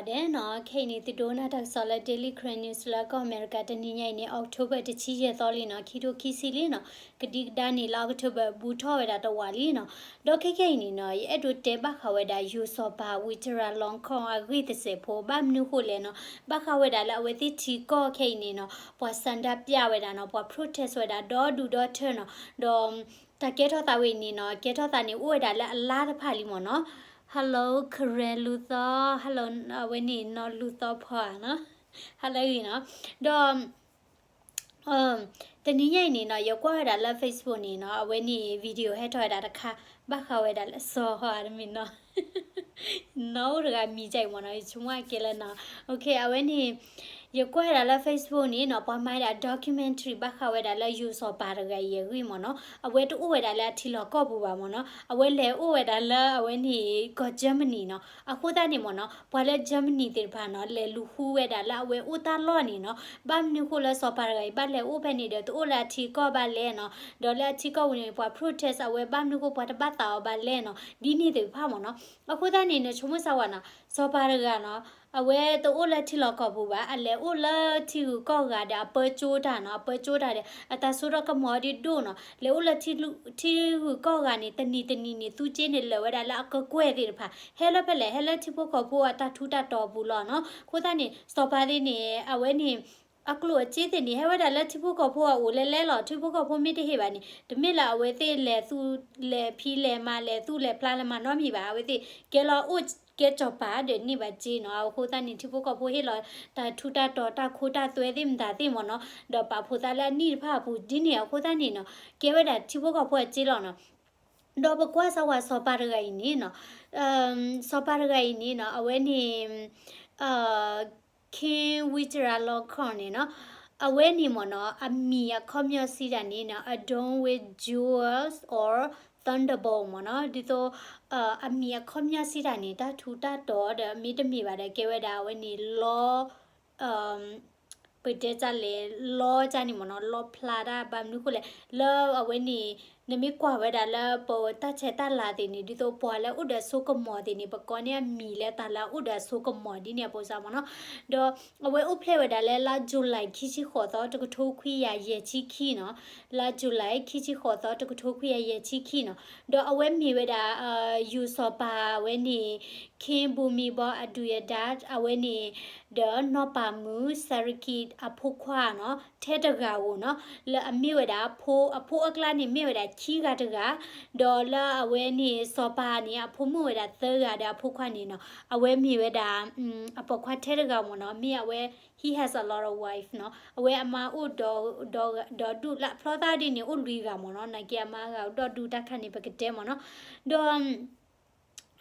ဒဲးနီၤ, ခဲအံၤန့ၣ် သုဒိကနၣ်တၢ်ကစီၣ်လၢ Daily Karen News လၢကီၢ်အမဲရကၤ တနံၤညါအံၤန့ၣ် October တဆံယဲၢ်သီလံနီၤ, ခံထိခံဆံလံနီၤ, ကဒံကဒါန့ၣ်လၢ October ဘူးထီၣ်ဝဲဒၣ်တဝးလံနီၤ. ဒီးခဲခဲအံၤန့ၣ်နီၤ, ယအဲၣ်ဒိးတဲဘၣ်ဃးဝဲဒၣ် ယိၤစီၤပၤ ဝံတရၤလီခီၣ် အဂ့ၢ်သစဲးဖိ, ဘၣ်မနုၤဃိလဲၣ်နီၤ, ဘၣ်ဃးဝဲဒၣ်လၢအဝဲသ့ၣ်ထံကီၢ်ခဲအံၤန့ၣ်နီၤ, ပှၤဆန္ဒပြဝဲဒၣ်နီၤ, ပှၤ protest ဝဲဒၣ် ဒီဒူၣ်ဒီထၢနီၤ, ဒီး တၢ်ကဲထီၣ်သးဝဲအံၤန့ၣ်နီၤ, ကဲထီၣ်သးန့ၣ်အိၣ်ဝဲဒၣ်လၢအလါတဖၣ်လံမ့ၢ်နီၤ. Hello Karen လူၤသီ, Hello အဝဲန့ၣ်နီၤ, လူၤသီဖီဧါနီၤ, Hello ဂ့ၤနီၤ. ဒီး တနံၤညါအံၤန့ၣ်နီၤ, ယကွၢ်ဝဲဒၣ်လၢ Facebook န့ၣ်နီၤ, အဝဲန့ၣ် video ဟဲထီၣ်ဝဲဒၣ်တခါ, ဘၣ်ဃးဝဲဒၣ်လၢစီၤဟီဧါတမ့ၢ်နီၤ, နီၢ်အိၣ်တဂၤမံၤကၠဲအံၤမ့ၢ်နီၤ, ယဆိကမိၣ်ကဲလၢနီၤ. အဝဲန့ၣ် ယကွၢ်ဝဲဒၣ်လၢ Facebook န့ၣ်နီၤ, ပှၤမၤဝဲဒၣ် documentary ဘၣ်ဃးဝဲဒၣ်လၢယိၤစီၤပၤတဂၤအံၤအဂ့ၢ်မ့ၢ်နီၤ, အဝဲတအိၣ်ဝဲဒၣ်လၢအထံလီၢ်ကီၢ်ပူၤဘၣ်မ့ၢ်နီၤ, အဝဲလဲၤအိၣ်ဝဲဒၣ်လၢအဝဲန့ၣ် ကီၢ် Germany နီၤ. အဃိသတးန့ၣ်မ့ၢ်နီၤ, ပှၤလၢ Germany သ့ၣ်တဖၣ်နီၤ, လဲၤလူၤဃုဝဲဒၣ်လၢအဝဲအိၣ်တၢ်လီၢ်န့ၣ်နီၤ, ဘၣ်မနုၤဃိလၢစီၤပၤတဂၤအံၤ ဘၣ်လဲၤအိၣ်ဖဲန့ၣ်ဒီး တအိၣ်လၢအထံကီၢ်ဘၣ်လဲၣ်နီၤ, ဒီးလၢအထံကီၢ်ပူၤန့ၣ် ပှၤ protest အဝဲ ဘၣ်မနုၤဃိပှၤတဘၣ်သးအီၤဘၣ်လဲၣ်နီၤ, ဒ်န့ၣ်သ့ၣ်တဖၣ်မ့ၢ်နီၤ. အဃိသတးန့ၣ် နဆိကမိၣ်စၢ်ဝဲနီၤ, စီၤပၤတဂၤနီၤ, အဝဲတအိၣ်လၢထံလီၢ်ကီၢ်ပူၤဘၣ်, အလဲၤအိၣ်လၢထံဂုၤကီၢ်ဂၤဒီး အပၢကၠိတၢ်နီၤ, အပၢကၠိတၢ်ဒီး အတၢ်စိတၢ်ကမီၤဒ်ဒိၣ်နီၤ, လဲၤအိၣ်လၢထံဂုၤကီၢ်ဂၤန့ၣ် တနံၤတနံၤန့ၣ် သူက့န့ၣ်လၢာ်ဝဲဒၣ်လၢအကကွဲၢ်သ့ၣ်တဖၣ်, ဟဲလၢဖဲလဲၣ်, ဟဲလၢထံဖိကီၢ်ဖိအတၢ်ထူးတၢ်တီၤပူၤလီၤနီၤ. အဃိသတးန့ၣ် စီၤပၤသ့ၣ်န့ၣ် အဝဲန့ၣ် အကျိၣ်အစ့သ့ၣ်န့ၣ် ဟဲဝဲဒၣ်လၢထံဖိကီၢ်ဖိအအိၣ်လဲၤလဲၤလီၤ, ထံဖိကီၢ်ဖိမ့ၢ်တဟ့ၣ်ဘၣ်န့ၣ် တမ့ၢ်လၢအဝဲသ့ၣ်လဲၤသူ လဲၤဖံးလဲၤမၤ လဲၤသူၣ်လဲၤဖျါလဲၤမၤနီတမံၤဘၣ်, အဝဲသ့ၣ်ကဲလီၤအိၣ်ကဲစီၤပၤဒီးန့ၢ်ဘၣ်စ့နီၤ. အဃိသတးန့ၣ် ထံဖိကီၢ်ဖိဟ့ၣ်လီၤတၢ်ထူးတၢ်တီၤတၢ်ခိတၢ်သွဲသ့ၣ်မတၤသ့ၣ်မ့ၢ်နီၤ, ဒီးပာ်ဖှိၣ်သးလၢအနံၣ်တဖၣ်အပူၤဒ်န့ၣ် အဃိသတးန့ၣ်နီၤ, ကဲဝဲဒၣ်ထံဖိကီၢ်ဖိအစ့လီၤနီၤ. ဒီးပကွၢ်စၢ်ဝဲစီၤပၤတဂၤအံၤန့ၣ်နီၤ, စီၤပၤတဂၤအံၤန့ၣ်နီၤ, အဝဲန့ၣ် King ဝံတရၤလီခီၣ်န့ၣ်နီၤ, အဝဲန့ၣ်မ့ၢ်နီၤ အမံၤအခီပညီစံးတၢ်န့ၣ်နီၤ Adorned with jewels or thunderbolt မ့ၢ်နီၤ, ဒ်သိး အမံၤအခီပညီစံးတၢ်န့ၣ် တၢ်ထူးတၢ်တီၤဒီးမ့တမ့ၢ်ဘၣ်ဒီး ကဲဝဲဒၣ်အဝဲန့ၣ်လီ ပတဲတၢ်လဲၣ် လီတၢ်န့ၣ်မ့ၢ်နီၤ, လီဖျါတၢ် ဘၣ်မနုၤဃိလဲၣ်, လၢအဝဲန့ၣ် နမ့ၢ်ကွၢ်ဝဲဒၣ်လၢပတၢ်ဆဲးတၢ်လၤသ့ၣ်န့ၣ် ဒ်သိးပှၤလၢအိၣ်ဒီးအစိကမီၤသ့ၣ်န့ၣ် ပကိးန့ၢ်အမံၤလၢတၢ်လၢအအိၣ်ဒီးအစိကမီၤဒ်န့ၣ်အပူၤစ့ၢ်မ့ၢ်နီၤ. ဒီးအဝဲအိၣ်ဖျဲၣ်ဝဲဒၣ်လၢလါ July ခံဆံဃိးသီ တကထိခွံကယၤယဲၢ်ဆံခံနီၤ, လါ July ခံဆံဃိးသီ တကထိခွံကယၤယဲၢ်ဆံခံနီၤ. ဒီးအဝဲမ့ၢ်ဝဲဒၣ် ယိၤစီၤပၤအဝဲန့ၣ် King Bhumibol Adulyadej အဝဲန့ၣ် ဒီးနီၢ်ပၤမုၣ် Sarakyi အဖိခွါနီၤ, ထဲတဂၤဧိၤနီၤ, လၢအမ့ၢ်ဝဲဒၣ် အဖိအကျါန့ၣ် မ့ၢ်ဝဲဒၣ်ခံဂၤတဂၤ, ဒီးလၢအဝဲန့ၣ် စီၤပၤန့ၣ် အဖိမုၣ်ဝဲဒၣ်သၢဂၤဒီးအဖိခွါန့ၣ်နီၤ, အဝဲမ့ၢ်ဝဲဒၣ် အပိာ်ခွါထဲတဂၤမ့ၢ်နီၤ, မ့ၢ်အဝဲ he has a lot of wife နီၤ, အဝဲအမါအိၣ်ဒီး ဒီးဒူၣ်လၢအဖျီသးဒ်န့ၣ် အိၣ်လွံၢ်ဂၤမ့ၢ်နီၤ, နာ်က့အမါဂၤအိၣ်ဒီးဒူၣ်တၢ်ခါန့ၣ် ပကတဲမ့ၢ်နီၤ, ဒီး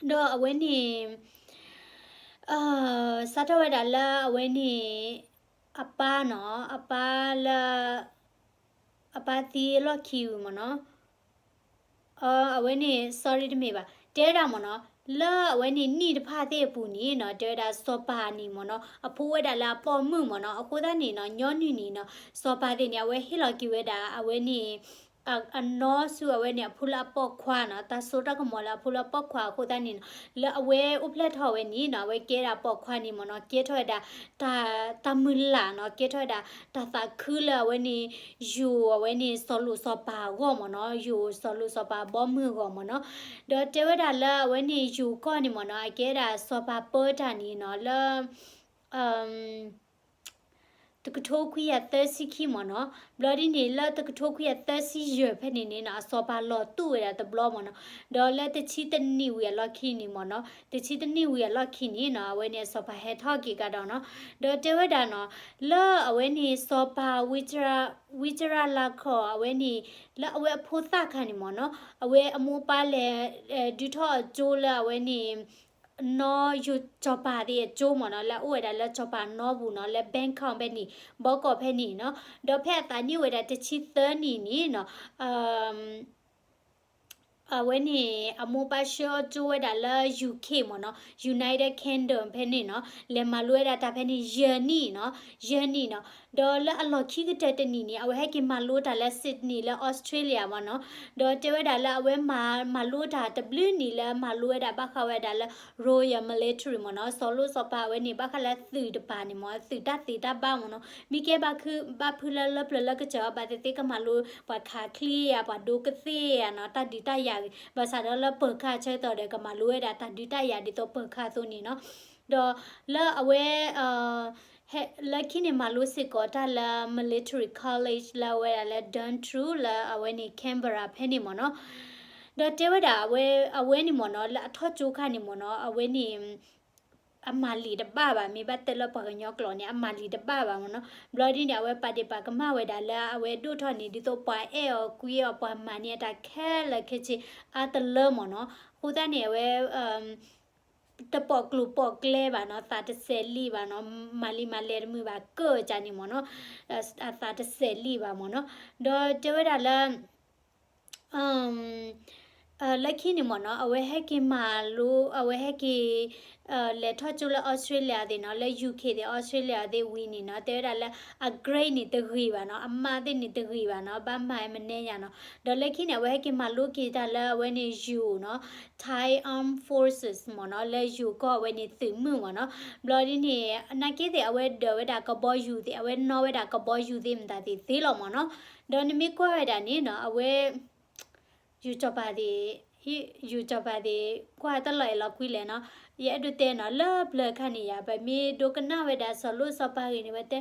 ဒီးအဝဲန့ၣ် စးထီၣ်ဝဲဒၣ်လၢအဝဲန့ၣ် အပၢ်နီၤ, အပၢ်လၢ အပၢ်သံအလီၢ်ခံဝံၤမ့ၢ်နီၤ, အဝဲန့ၣ် sorry တမ့ၢ်ဘၣ်, တဲဝဲဒၣ်မ့ၢ်နီၤ, လၢအဝဲန့ၣ်နံၣ်တဖၣ်သ့ၣ်အပူၤန့ၣ်နီၤ, တဲဝဲဒၣ်စီၤပၤန့ၣ်မ့ၢ်နီၤ, အဖိဝဲဒၣ်လၢအပိာ်မုၣ်မ့ၢ်နီၤ, အဃိသတးန့ၣ်နီၤ, ညီနုၢ်န့ၣ်နီၤ, စီၤပၤသ့ၣ်န့ၣ် အဝဲဟ့ၣ်လီၤက့ၤဝဲဒၣ် အဝဲန့ၣ် အနီၢ်ဆူၣ်အဝဲန့ၣ်အဖိလၢအပိာ်ခွါနီၤ, တၢ်စိတၢ်ကမီၤလၢအဖိလၢအပိာ်ခွါအဃိသတးန့ၣ်နီၤ, လၢအဝဲအိၣ်ဖျဲၣ်ထီၣ်ဝဲန့ၣ်နီၤ, အဝဲကဲဒၣ်ပိာ်ခွါန့ၣ်မ့ၢ်နီၤ, ကဲထီၣ်ဝဲဒၣ် တၢ် တၢ်မုၢ်လၢ်နီၤ, ကဲထီၣ်ဝဲဒၣ်တၢ်သးခုလၢအဝဲန့ၣ် ယိၤအဝဲန့ၣ် စီၤလိာ်စီၤပၤအဂီၢ်မ့ၢ်နီၤ, ယိၤစီၤလိာ်စီၤပၤဘီမုၢ်အဂီၢ်မ့ၢ်နီၤ, ဒီးတဲဝဲဒၣ်လၢအဝဲန့ၣ်ယိၤကီၢ်န့ၣ်မ့ၢ်နီၤ, အကဲဒၣ်စီၤပၤပၢတၢ်န့ၣ်နီၤ, လၢ တကထိခွံကယၤသၢဆံခံမ့ၢ်နီၤ, ဘျီဒ်န့ၣ် လၢတကထိခွံကယၤသၢဆံယဲၢ်ဖဲန့ၣ်န့ၣ်နီၤ, အစီၤပၤလီၤတူာ်ဝဲဒၣ်တဘျီမ့ၢ်နီၤ, ဒီးလၢတဆံတနံၣ်ဝံၤအလီၢ်ခံန့ၣ်မ့ၢ်နီၤ, တဆံတနံၣ်ဝံၤအလီၢ်ခံန့ၣ်နီၤ, အဝဲန့ၣ်အစီၤပၤဟဲထီၣ်က့ၤကဒီးနီၤ, ဒီးတဲဝဲဒၣ်နီၤ, လၢအဝဲန့ၣ်စီၤပၤ ဝံတရၤလါခီၣ် အဝဲန့ၣ် လၢအဝဲအဖိသၣ်ခါန့ၣ်မ့ၢ်နီၤ, အဝဲအမိၢ်အပၢ်လဲၤ ဒုးထီၣ်အကၠိလၢအဝဲန့ၣ် နီၢ်ယိၤစီၤပၤသ့ၣ်အကၠိမ့ၢ်နီၤ, လၢအအိၣ်ဝဲဒၣ်လၢစီၤပၤနီပူၤနီၤ, လၢ Bangkok ဖဲန့ၣ်, ဘီကီၢ်ဖဲန့ၣ်နီၤ, ဒီးဖဲအသးနံၣ်အိၣ်ဝဲဒၣ်တဆံသၢနံၣ်န့ၣ်နီၤ, အဝဲန့ၣ် အမိၢ်ပၢ်ဆှၢအီၤကၠိဝဲဒၣ်လၢ ယူၣ်ခ့ၣ် မ့ၢ်နီၤ, United Kingdom ဖဲန့ၣ်နီၤ, လဲၤမၤလိဝဲဒၣ်တၢ်ဖဲန့ၣ် ယဲၢ်နံၣ်နီၤ, ယဲၢ်နံၣ်နီၤ. ဒီးလၢအလီၢ်ခံကတၢၢ်တနံၣ်န့ၣ် အဝဲဟဲက့ၤမၤလိတၢ်လၢ Sydney လၢ Australia မ့ၢ်နီၤ. ဒီးတဲဝဲဒၣ်လၢအဝဲမၤ မၤလိတၢ်တဘျုးနံၣ်လၢမၤလိဝဲဒၣ်ဘၣ်ဃးဝဲဒၣ်လၢ Royal Military မ့ၢ်နီၤ, စီၤလိၣ်စီၤပၤဝဲန့ၣ် ဘၣ်ဃးလၢသုးတပၤန့ၣ်မ့ၢ် သုးတၢ်သ့တၢ်ဘၣ်မ့ၢ်နီၤ, မ့ၢ်ကဲဘၣ်ခု ဘၣ်ဖုလၢလၢပျၢၤလၢကစၢၢ်အီၤ ဘၣ်သ့ၣ်သ့ၣ်ကမၤလိ ပှၤခးချံဧါ ပှၤဒိကသ့ၣ်ဧါနီၤ, တၢ်ဒုးတၢ်ယၤဂ့ၤ, ဘၣ်ဆၣ်ဒီးလၢပၢၤခါဆၢကတီၢ်ဒီး ကမၤလိဝဲဒၣ်တၢ်ဒုးတၢ်ယၤဒ်သိးပၢၤခါအသိးန့ၣ်နီၤ. ဒီးလၢအဝဲ ဟဲ လၢခံန့ၣ်မၤလိစ့ၢ်ကီးတၢ်လၢ Military College လၢအဝဲဒၣ်လၢ Duntroon လၢအဝဲန့ၣ် Canberra ဖဲန့ၣ်မ့ၢ်နီၤ. ဒီးတဲဝဲဒၣ်အဝဲ အဝဲန့ၣ်မ့ၢ်နီၤ လၢအထီၣ်ကၠိခါန့ၣ်မ့ၢ်နီၤ အဝဲန့ၣ် အမၤလံာ်တဘၣ်ဘၣ်, မ့ၢ်ဘၣ်တဲလၢပှၤကညီကျိာ်န့ၣ် အမၤလံာ်တဘၣ်ဘၣ်မ့ၢ်နီၤ. ဘျီဒ်န့ၣ် အဝဲပာ်ဒ့ၣ်ပာ်ကမၣ်ဝဲဒၣ်လၢအဝဲဒိၣ်ထီၣ်န့ၣ် ဒ်သိးပှၤအဲၣ်အီၤကွံအီၤ ပှၤမၤန့ၢ်အတၢ်ခဲလၢာ်ခဲဆ့အါတလၢမ့ၢ်နီၤ. အဃိသတးန့ၣ် အဝဲ တပိာ်ကျိၤပိာ်ကျဲဘၣ်နီၤ, သးတစဲးလံာ်ဘၣ်နီၤ, မၤလံာ်မၤလဲၤတမုာ်ဘၣ်ကၢၢ်ကၢ်န့ၣ်မ့ၢ်နီၤ, အသးတစဲးလံာ်ဘၣ်မ့ၢ်နီၤ. ဒီးတဲဝဲဒၣ်လၢ လၢခံန့ၣ်မ့ၢ်နီၤ အဝဲဟဲက့ၤမၤလိ အဝဲဟဲက့ၤ လဲၤထီၣ်ကၠိလၢ Australia သ့ၣ်နီၤ, လၢ UK သ့ၣ် Australia သ့ၣ်ဝံၤန့ၣ်နီၤ, တဲဝဲဒၣ်လၢအ grade န့ၣ်တဂ့ၤဘၣ်နီၤ, အ mark သ့ၣ်န့ၣ်တဂ့ၤဘၣ်နီၤ, ဘၣ်မၤမနုၤညါနီၤ. ဒီးလၢခံန့ၣ် အဝဲဟဲက့ၤမၤလိက့ၤတၢ်လၢအဝဲန့ၣ် ယိၤနီၤ, Thai Armed Forces မ့ၢ်နီၤ, လၢယိၤကီၢ်အဝဲန့ၣ်သုးမုၢ်မ့ၢ်နီၤ. ဘျီဒ်န့ၣ် နာ်က့သ့ၣ် အဝဲဒၢးဝဲဒၣ်ကဘီယူၤသ့ၣ်, အဝဲနီၣ်ဝဲဒၣ်ကဘီယူၤသ့ၣ်မတၤသ့ၣ်သ့လီၤမ့ၢ်နီၤ. ဒီးနမ့ၢ်ကွၢ်ဝဲဒၣ်န့ၣ်နီၤ အဝဲ ယူၤစီၤပၤသ့ၣ်, ယူၤစီၤပၤသ့ၣ် ကွၢ်တၢ်လီၤအဲၣ်လီၤကွံလဲၣ်နီၤ. ယအဲၣ်ဒိးတဲနီၤ လၢပျၢၤခါန့ၣ်ယါ ပမ့ၢ်ဒိကနၣ်ဝဲဒၣ်စီၤလိၣ်စီၤပၤဂ့ၢ်န့ၣ် ဝဲတဲ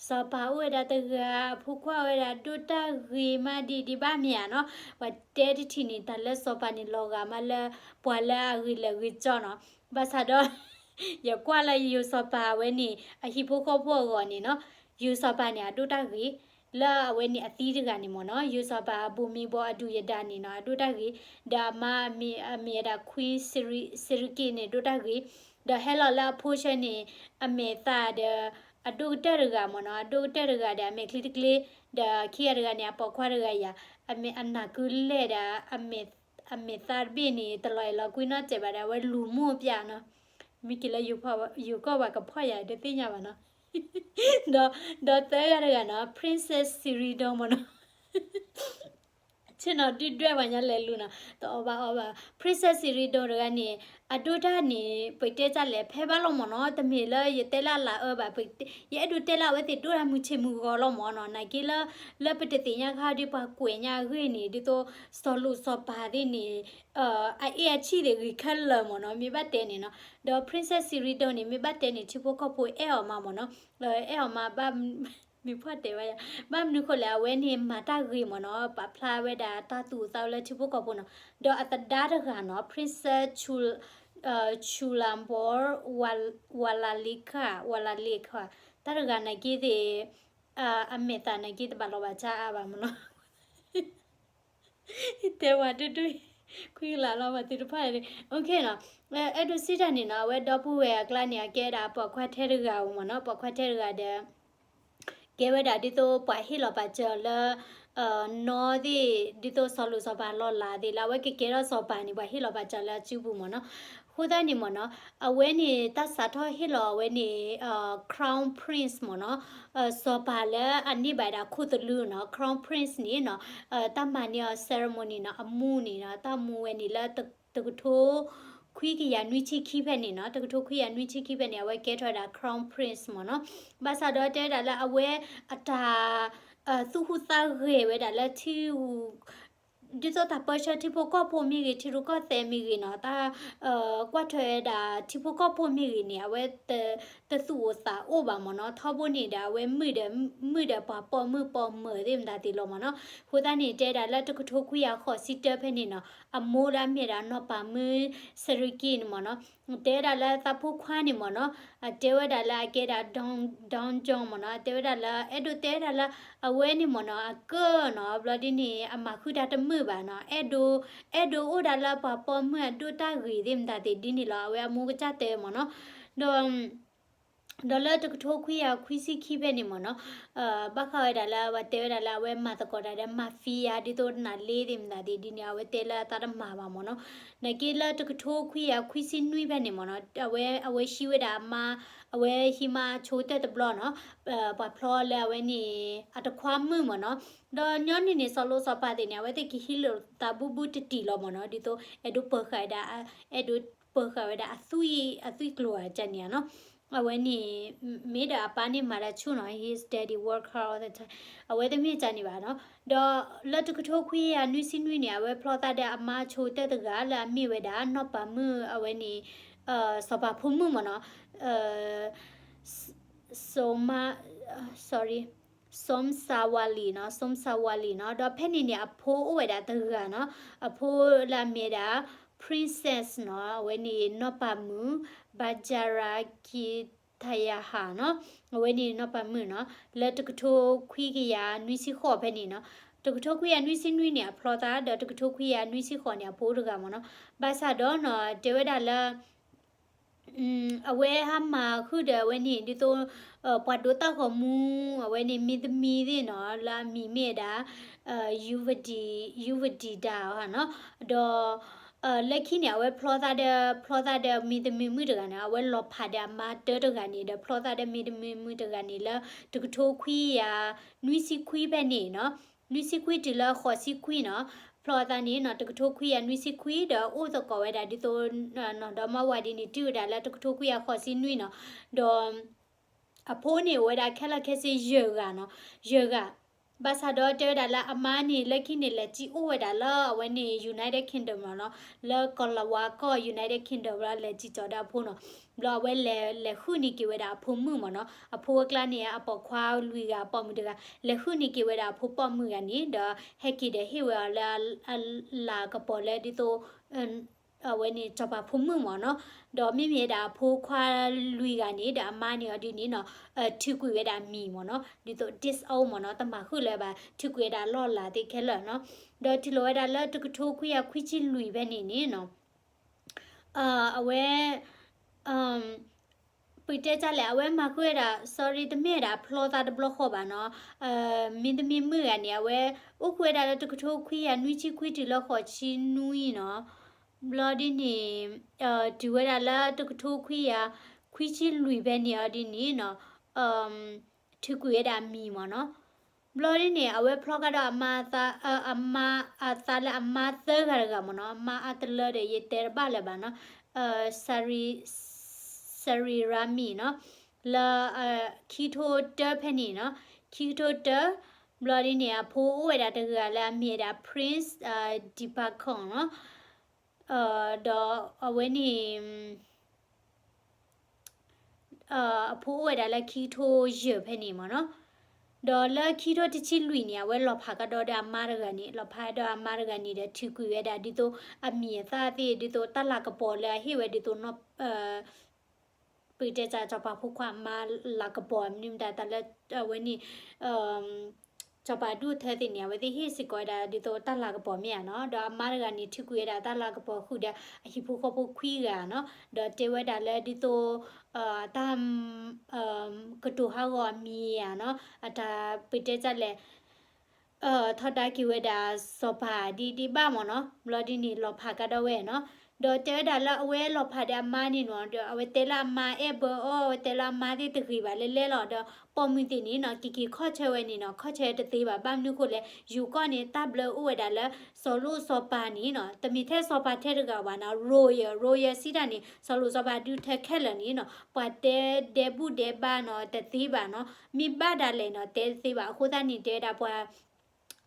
စီၤပၤအိၣ်ဝဲဒၣ်တဂၤ အဖိခွါဝဲဒၣ်ဒိၣ်တၢ်ဂ့ၤမးဒ်ဒ်ဘၣ်မ့ၢ်ဧါနီၤ. ပှၤတဲတထံၣ်န့ၣ် တၢ်လၢစီၤပၤန့ၣ်လီၤဂာ်မးလၢ ပှၤလၢအဂ့ၤလၢာ်ဂ့ၤကၠီနီၤ. ဘၣ်ဆၣ်ဒီး ယကွၢ်လၢယိၤစီၤပၤဝဲန့ၣ် အဟံၣ်ဖိဃီဖိအဂီၢ်န့ၣ်နီၤ, ယိၤစီၤပၤန့ၣ် အဒိၣ်တၢ်ဂ့ၤ, လၢအဝဲန့ၣ်အသံတဂၤန့ၣ်မ့ၢ်နီၤ, ယိၤစီၤပၤအဘူးမံၤဘီအဒုၣ်ယဒါန့ၣ်နီၤ အဒိၣ်တၢ်ဂ့ၤ, ဒီးအမါအမံၤ အမံၤဝဲဒၣ် Queen Siri- Sirikit န့ၣ် ဒိၣ်တၢ်ဂ့ၤ, ဒီးဟဲလီၤလၢအဖိဆၢန့ၣ် အမဲာ်သၣ်ဒီး အဒိၣ်ကတၢၢ်တဂၤမ့ၢ်နီၤ, အဒိၣ်ကတၢၢ်တဂၤဒီး အမဲာ်ချံတကျ့, ဒီးခံဂၤတဂၤန့ၣ် အပိာ်ခွါတဂၤယၤ, အမဲာ်အနၢ်ကုလဲၢ်ဒီး အမဲာ်သၣ်တဘ့ၣ်န့ၣ် တလီၤအဲၣ်လီၤကွံနီတစဲးဘၣ်ဒီး အဝဲလူၤမိၢ်ပျၢ်နီၤ, မ့ၢ်က့ၤလၢယိၤကီၢ်ဘၣ်ကဖီၣ်ယၤတသ့ၣ်ညါဘၣ်နီၤ. ဒီး ဒီးသၢဂၤတဂၤနီၤ Princess Sirindong မ့ၢ်နီၤ, ဆ့ၣ်နီၤဒုၣ်ဒွဲၣ်ပှၤညါလဲၤလူၤနီၤ တအီၣ်ဘၣ်အီဘၣ် Princess Sirindong တဂၤန့ၣ် အဒိၣ်တၢ်န့ၣ် ပတဲတၢ်လဲၣ် ဖဲဘၣ်လီၤမ့ၢ်နီၤ, တမ့ၢ်လၢယတဲလၢအလၢအအၢဘၣ်, ယအဲၣ်ဒိးတဲလၢအဝဲသ့ၣ်ဒိၣ်တၢ်မုၢ်ဆ့ၣ်မုၢ်ဂီၤလီၤမ့ၢ်နီၤ, နာ်က့လၢ လၢပတသ့ၣ်ညါခါဒီးပှၤကွဲးညါအဂ့ၢ်န့ၣ် ဒ်သိးစီၤလိၣ်စီၤပၤသ့ၣ်န့ၣ် အအ့ၣ်အဆံၣ်သ့ၣ်ဂ့ၤခဲလၢာ်မ့ၢ်နီၤ, မ့ၢ်ဘၣ်တဲန့ၣ်နီၤ, ဒီး Princess Sirindong န့ၣ် မ့ၢ်ဘၣ်တဲန့ၣ် ထံဖိကီၢ်ဖိအဲၣ်အီၤမးမ့ၢ်နီၤ, အဲၣ်အီၤမးဘၣ် မ့ၢ်ဖှီၣ်တဲဘၣ်ယၤ, ဘၣ်မနုၤဃိလဲၣ် အဝဲန့ၣ်မၤတၢ်ဂ့ၤမ့ၢ်နီၤ, ပာ်ဖျါဝဲဒၣ်တၢ်သူၣ်အိၣ်သးအိၣ်လၢထံဖိကီၢ်ဖိနီၤ, ဒီးအသဒါတဂၤနီၤ Princess Chu- Chulambor Wa- Walalikha Walalikha တၢ်တဂၤနာ်က့သ့ၣ် အမဲာ်သၣ်နာ်က့တဘၣ်လီၤဘၣ်ဆါအါဘၣ်မ့ၢ်နီၤ. တဲဝဲဒိၣ်ဒိၣ် ခွံကလးလီၤ ပှၤသုတဖၣ်န့ၣ် OK နီၤ, အဲၣ်ဒိးစံးတၢ်န့ၣ်နီၤ အဝဲဒီပုၢ်ဝဲၢ်အကျါန့ၣ် အကဲဒၣ်ပိာ်ခွါထဲတဂၤဧိၤမ့ၢ်နီၤ, ပိာ်ခွါထဲတဂၤဒီး ကဲဝဲဒၣ်ဒ်သိးပှၤဟ့ၣ်လီၤပာ်စၢၤလၢ နီၢ်သ့ၣ် ဒ်သိးစီၤလိၣ်စီၤပၤလီၤလးသ့ၣ်လၢ အဝဲကကဲထီၣ်စီၤပၤန့ၣ် ပှၤဟ့ၣ်လီၤပာ်စၢၤလၢအစုပူၤမ့ၢ်နီၤ. အဃိသတးန့ၣ်မ့ၢ်နီၤ အဝဲန့ၣ်တၢ်စးထီၣ်ဟ့ၣ်လီၤအဝဲန့ၣ် Crown Prince မ့ၢ်နီၤ, စီၤပၤလၢအန့ၢ်ဘၣ်ဝဲဒၣ်ခိၣ်သလုးနီၤ, Crown Prince န့ၣ်နီၤ တၢ်မၤန့ၢ်အီၤ ceremony နီၤ, တၢ်မူဝဲန့ၣ်လၢ တကထိခွံကယၤနွံဆံခံဖဲန့ၣ်နီၤ, တကထိခွံကယၤနွံဆံခံဖဲန့ၣ် အဝဲကဲထီၣ်ဝဲဒၣ် Crown Prince မ့ၢ်နီၤ. ဘၣ်ဆၣ်ဒီးတဲဝဲဒၣ်လၢအဝဲအတၢ် သူၣ်ဟူးသးဂဲၤဝဲဒၣ်လၢထံ ဒ်သိးတၢ်ပၢဆှၢထံဖိကီၢ်ဖိမ့ၢ်ဂ့ၤ, ထံရူၢ်ကီၢ်သဲးမ့ၢ်ဂ့ၤနီၤ, တၢ် ကွၢ်ထွဲဝဲဒၣ်ထံဖိကီၢ်ဖိမ့ၢ်ဂ့ၤန့ၣ် အဝဲ တသူၣ်အိၣ်သးအိၣ်ဘၣ်မ့ၢ်နီၤ. ထီဘိန့ၣ်ဒီး အဝဲမုာ်ဒီး မုာ်ဒီးပှၤပိာ်မုၣ်ပိာ်မၢၤသ့ၣ်မတၤသ့ၣ်လီၤမ့ၢ်နီၤ. အဃိသတးန့ၣ် တဲဒၣ်လၢတကထိခွံကယၤဃိးဆံတၢဖဲန့ၣ်နီၤ အမိၢ်လၢအမ့ၢ်ဒၣ်နီၢ်ပၤမုၣ် စရံကံန့ၣ်မ့ၢ်နီၤ တဲဝဲဒၣ်လၢသးဖိခွါန့ၣ်မ့ၢ်နီၤ အတဲဝဲဒၣ်လၢအကဲဒၣ် Don Don John မ့ၢ်နီၤ အတဲဝဲဒၣ်လၢ အဲၣ်ဒိးတဲဝဲဒၣ်လၢ အဝဲန့ၣ်မ့ၢ်နီၤ အကၢၣ်နီၤ ဘျီဒ်န့ၣ် အမၤဃုတၢ်တမုာ်ဘၣ်နီၤ အဲၣ်ဒိး အဲၣ်ဒိးအိၣ်ဒၣ်လၢပှၤပိာ်မုၣ်အဒိၣ်တၢ်ဂ့ၤသ့ၣ်မတၤသ့ၣ်ဒ်န့ၣ်လီၤ အဝဲအမိၢ်ကစၢ်တဲမ့ၢ်နီၤ ဒီး ဒီးလၢတကထိခွံကယၤခွံဆံခံဖဲန့ၣ်မ့ၢ်နီၤ, ဘၣ်ဃးဝဲဒၣ်လၢ ပှၤတဲဝဲဒၣ်လၢအဝဲမၤသကိးတၢ်ဒီး mafia ဒ်သိးနၤလ့သ့ၣ်မနုၤသ့ၣ်ဒ်န့ၣ် အဝဲတဲလၢအသးတမၤဘၣ်မ့ၢ်နီၤ. နာ်က့လၢတကထိခွံကယၤခွံဆံနွံဖဲန့ၣ်မ့ၢ်နီၤ, အဝဲ အဝဲဟံးဝဲဒၣ်အမါ, အဝဲဟံးမါဆိကတၢၢ်တဘျီနီၤ, ပှၤဖျီလၢအဝဲန့ၣ် အတခွါမုၣ်မ့ၢ်နီၤ. ဒီးညီနုၢ်န့ၣ် စီၤလိစီၤပၤသ့ၣ်န့ၣ် အဝဲသ့ၣ်ကဟံးလိာ်သးဘူးဘူးတံၢ်တံၢ်လီၤမ့ၢ်နီၤ, ဒ်သိးအဲၣ်ဒိးပၢၤဃာ်ဝဲဒၣ်, အဲၣ်ဒိးပၢၤဃာ်ဝဲဒၣ်အသွံၣ်, အသွံၣ်ကျိၤဧါကန့ၣ်ဧါနီၤ. အဝဲန့ၣ် မ့ၢ်ဒီးအပၢ်န့ၣ်မၤတၢ်ဆူၣ်နီၤ, his daddy work hard all the time, အဝဲတမ့ၢ်ကန့ၣ်ဘၣ်နီၤ. ဒီးလၢတကထိခွံကယၤနွံဆံနွံန့ၣ် အဝဲဖျီသးဒီးအမါဆိကတၢၢ်တဂၤ လၢအမ့ၢ်ဝဲဒၣ်နီၢ်ပၤမုၣ်အဝဲန့ၣ် စီၤပၤဖိမုၣ်မ့ၢ်နီၤ, စီၤမါ sorry, စီၤစၤဝါလံၤနီၤ, စီၤစၤဝါလံၤနီၤ. ဒီးဖဲန့ၣ်န့ၣ် အဖိအိၣ်ဝဲဒၣ်တဂၤနီၤ, အဖိလၢအမ့ၢ်ဝဲဒၣ် princess နီၤ, အဝဲန့ၣ်နီၢ်ပၤမုၣ် ဘၣ်ကၠရၤကံထယၤဟၣ်နီၤ, အဝဲန့ၣ်နီၢ်ပၤမုၣ်နီၤ, လၢတကထိခွံကယၤနွံဆံဃိးဖဲန့ၣ်နီၤ. တကထိခွံကယၤနွံဆံနွံန့ၣ် အဖျီသး ဒီးတကထိခွံကယၤနွံဆံဃိးန့ၣ် အဖိတဂၤမ့ၢ်နီၤ. ဘၣ်ဆၣ်ဒီးနီၤ တဲဝဲဒၣ်လၢ အဝဲဟးမၤဃုာ်ဒီးအဝဲန့ၣ် ဒ်သိး ပှၤဒိးတၢ်ဂီၤမူ အဝဲန့ၣ်မင်းသမီးသ့ၣ်နီၤ လၢအမံၤမ့ၢ်ဝဲဒၣ် ယူဝဒံ, ယူဝဒံဒၤနီၤ, ဒီး လၢခံန့ၣ် အဝဲဖျီသးဒီး ဖျီသးဒီးမင်းသမီးမုၣ်တဂၤန့ၣ် အဝဲလီၤဖးဒီးအမါတၢတဂၤန့ၣ် ဒီးဖျီသးဒီးမင်းသမီးမုၣ်တဂၤန့ၣ် လၢတကထိခွံကယၤနွံဆံခွံဖဲန့ၣ်နီၤ, နွံဆံခွံတုၤလၢဃိးဆံခွံနီၤ, ဖျီသးန့ၣ်နီၤ တကထိခွံကယၤနွံဆံခွံ ဒီးအိၣ်သကိးဝဲဒၣ်ဒ်သိး နီၢ်ဒီမါဝၤဒ်န့ၣ် တုၤဝဲဒၣ်လၢတကထိခွံကယၤဃိးဆံနွံနီၤ, ဒီး အဖိန့ၣ်အိၣ်ဝဲဒၣ်ခဲလၢာ်ခဲဆ့ယဲၢ်ဂၤနီၤ, ယဲၢ်ဂၤ, ဘၣ်ဆၣ်ဒီးတဲဝဲဒၣ်လၢအမါန့ၣ် လၢခံန့ၣ် လဲၤစံၣ်အိၣ်ဝဲဒၣ်လၢအဝဲန့ၣ် United Kingdom လီၤနီၤ, လၢကီၤလၤဝါကီၢ် United Kingdom လီၤ လဲၤစံၣ်ကၠီၤဒီးအဖိနီၤ, ဘျီအဝဲလဲၤဃုန့ၢ်က့ၤဝဲဒၣ်အဖိမုၣ်မ့ၢ်နီၤ, အဖိအကျါန့ၣ် အပိာ်ခွါလွံၢ်ဂၤ အပိာ်မုၣ်တဂၤ, လဲၤဃုန့ၢ်က့ၤဝဲဒၣ်အဖိပိာ်မုၣ်ဂၤန့ၣ် ဒီးဟဲက့ၤဒီးဟ့ၣ်ဝဲအီၤလၢ အလၤကပီၤလၢဒ်သိး အဝဲန့ၣ်စီၤပၤဖိမုၣ်မ့ၢ်နီၤ, ဒီးမ့မ့ၢ်ဝဲဒၣ်အဖိခွါလွံၢ်ဂၤန့ၣ် ဒီးအမါန့ၣ်အီၤဒ်န့ၣ်နီၤ, ထုးကွံာ်ဝဲဒၣ်အမံၤမ့ၢ်နီၤ, ဒ်သိး disown မ့ၢ်နီၤ, တမၤဃုာ်လၢၤဘၣ်, ထုးကွံာ်ဝဲဒၣ်လီၢ်လၤသ့ၣ်ခဲလၢာ်နီၤ, ဒီးတုၤလီၤဝဲဒၣ်လၢတကထိခွံကယၤခွံဆံလွံၢ်ဖဲန့ၣ်န့ၣ်နီၤ, အဝဲ ပတဲတၢ်လဲၣ် အဝဲမၤဃုာ်ဝဲဒၣ် sorry တမ့ၢ်ဝဲဒၣ်ဖျီသးတဘျီဃီဘၣ်နီၤ, မ့တမ့ၢ်မုၣ်ဂၤန့ၣ် အဝဲအိၣ်ဃုာ်ဝဲဒၣ်လၢတကထိခွံကယၤနွံဆံခွံတုၤလၢဃိးဆံနွံနီၤ, ဘျီဒ်န့ၣ် တုၤဝဲဒၣ်လၢတကထိခွံကယၤခွံဆံလွံၢ်ဖဲန့ၣ်အီၤဒ်န့ၣ်နီၤ, ထုးကွံာ်ဝဲဒၣ်အမံၤမ့ၢ်နီၤ, ဘျီဒ်န့ၣ် အဝဲဖျီကဒီးအမါအသး အမါအသးလၢအမါသၢဂၤတဂၤမ့ၢ်နီၤ, အမါအါတလၢဒီး ယတဲတဘၣ်လၢၤဘၣ်နီၤ, စရံရါမံနီၤ, လၢ ခံကထိတၢဖဲန့ၣ်နီၤ, ခံကထိတၢ, ဘျီဒ်န့ၣ် အဖိအိၣ်ဝဲဒၣ်တဂၤလၢအမ့ၢ်ဝဲဒၣ် Prince Deepak နီၤ, ဒီးအဝဲန့ၣ် အဖိအိၣ်ဝဲဒၣ်လၢခံကထိယဲၢ်ဖဲန့ၣ်မ့ၢ်နီၤ, ဒီးလၢခံကထိတဆံလွံၢ်န့ၣ် အဝဲလီၤဖးကဒီးဒီးအမါတဂၤန့ၣ်, လီၤဖးဒီးအမါတဂၤန့ၣ်ဒီး ထုးကွံာ်ဝဲဒၣ်ဒ်သိးအမံၤအသၣ်သ့ၣ် ဒ်သိးတၢ်လၤကပီၤလၢအဟ့ၣ်ဝဲဒ်သိး ပကတဲစ့ၢ်ကီးစီၤပၤဖိခွါအမါလၤကပီၤ မနုၤမတၤတၢ်လၢအဝဲန့ၣ် စီၤပၤဒူၣ်ထၢသ့ၣ်န့ၣ် အဝဲသ့ၣ်ဟ့ၣ်စ့ၢ်ကီးဝဲဒၣ်ဒ်သိးတၢ်လၤကပီၤမ့ၢ်ဧါနီၤ, ဒီးအမါတဂၤန့ၣ် ထုးကွံာ်ဝဲဒၣ်တၢ်လၤကပီၤဃုာ်ဒီးအဟံၣ်ဖိဃီဖိခွံဂၤနီၤ, ဒီးတဲဝဲဒၣ်လၢဒ်သိး တၢ် ကတိၤဟးဂီၤအမံၤဧါနီၤ, အတၢ်ပတဲတၢ်လဲၣ် ထီဒါက့ၤဝဲဒၣ်စီၤပၤဒ်ဒ်ဘၣ်မ့ၢ်နီၤ, ဘျီဒ်န့ၣ်လီၤဖးကဒီးဝဲနီၤ, ဒီးတဲဝဲဒၣ်လၢအဝဲလီၤဖးဒီးအမါန့ၣ်နီၤ, ဒီးအဝဲတဲလၢအမါအဲၣ်ဘၢအီၤ, အဝဲတဲလၢအမါသ့ၣ်တဂ့ၤဘၣ်လဲၣ်လဲၣ်လီၤ, ဒီးပိာ်မုၣ်သ့ၣ်န့ၣ်နီၤ က့ၤက့ၤခီၣ်ဆၢဝဲန့ၣ်နီၤ, ခီၣ်ဆၢတသ့ဘၣ်, ဘၣ်မနုၤဃိလဲၣ်, ယိၤကီၢ်န့ၣ် တၢ်ဘျၢအိၣ်ဝဲဒၣ်လၢ စီၤလိၣ်စီၤပၤန့ၣ်နီၤ, တမ့ၢ်ထဲစီၤပၤထဲတဂၤဘၣ်နီၤ, royal, royal စံးတၢ်န့ၣ် စီၤလိၣ်စီၤပၤဒူၣ်ထၢခဲလၢာ်န့ၣ်နီၤ, ပှၤတဲဒဲဘူၣ်ဒဲဘါနီၤ တသ့ဘၣ်နီၤ, မ့ၢ်ဘၣ်ဒၣ်လဲာ်နီၤ တဲတသ့ဘၣ်, အဃိသတးန့ၣ် တဲဝဲဒၣ်ပှၤ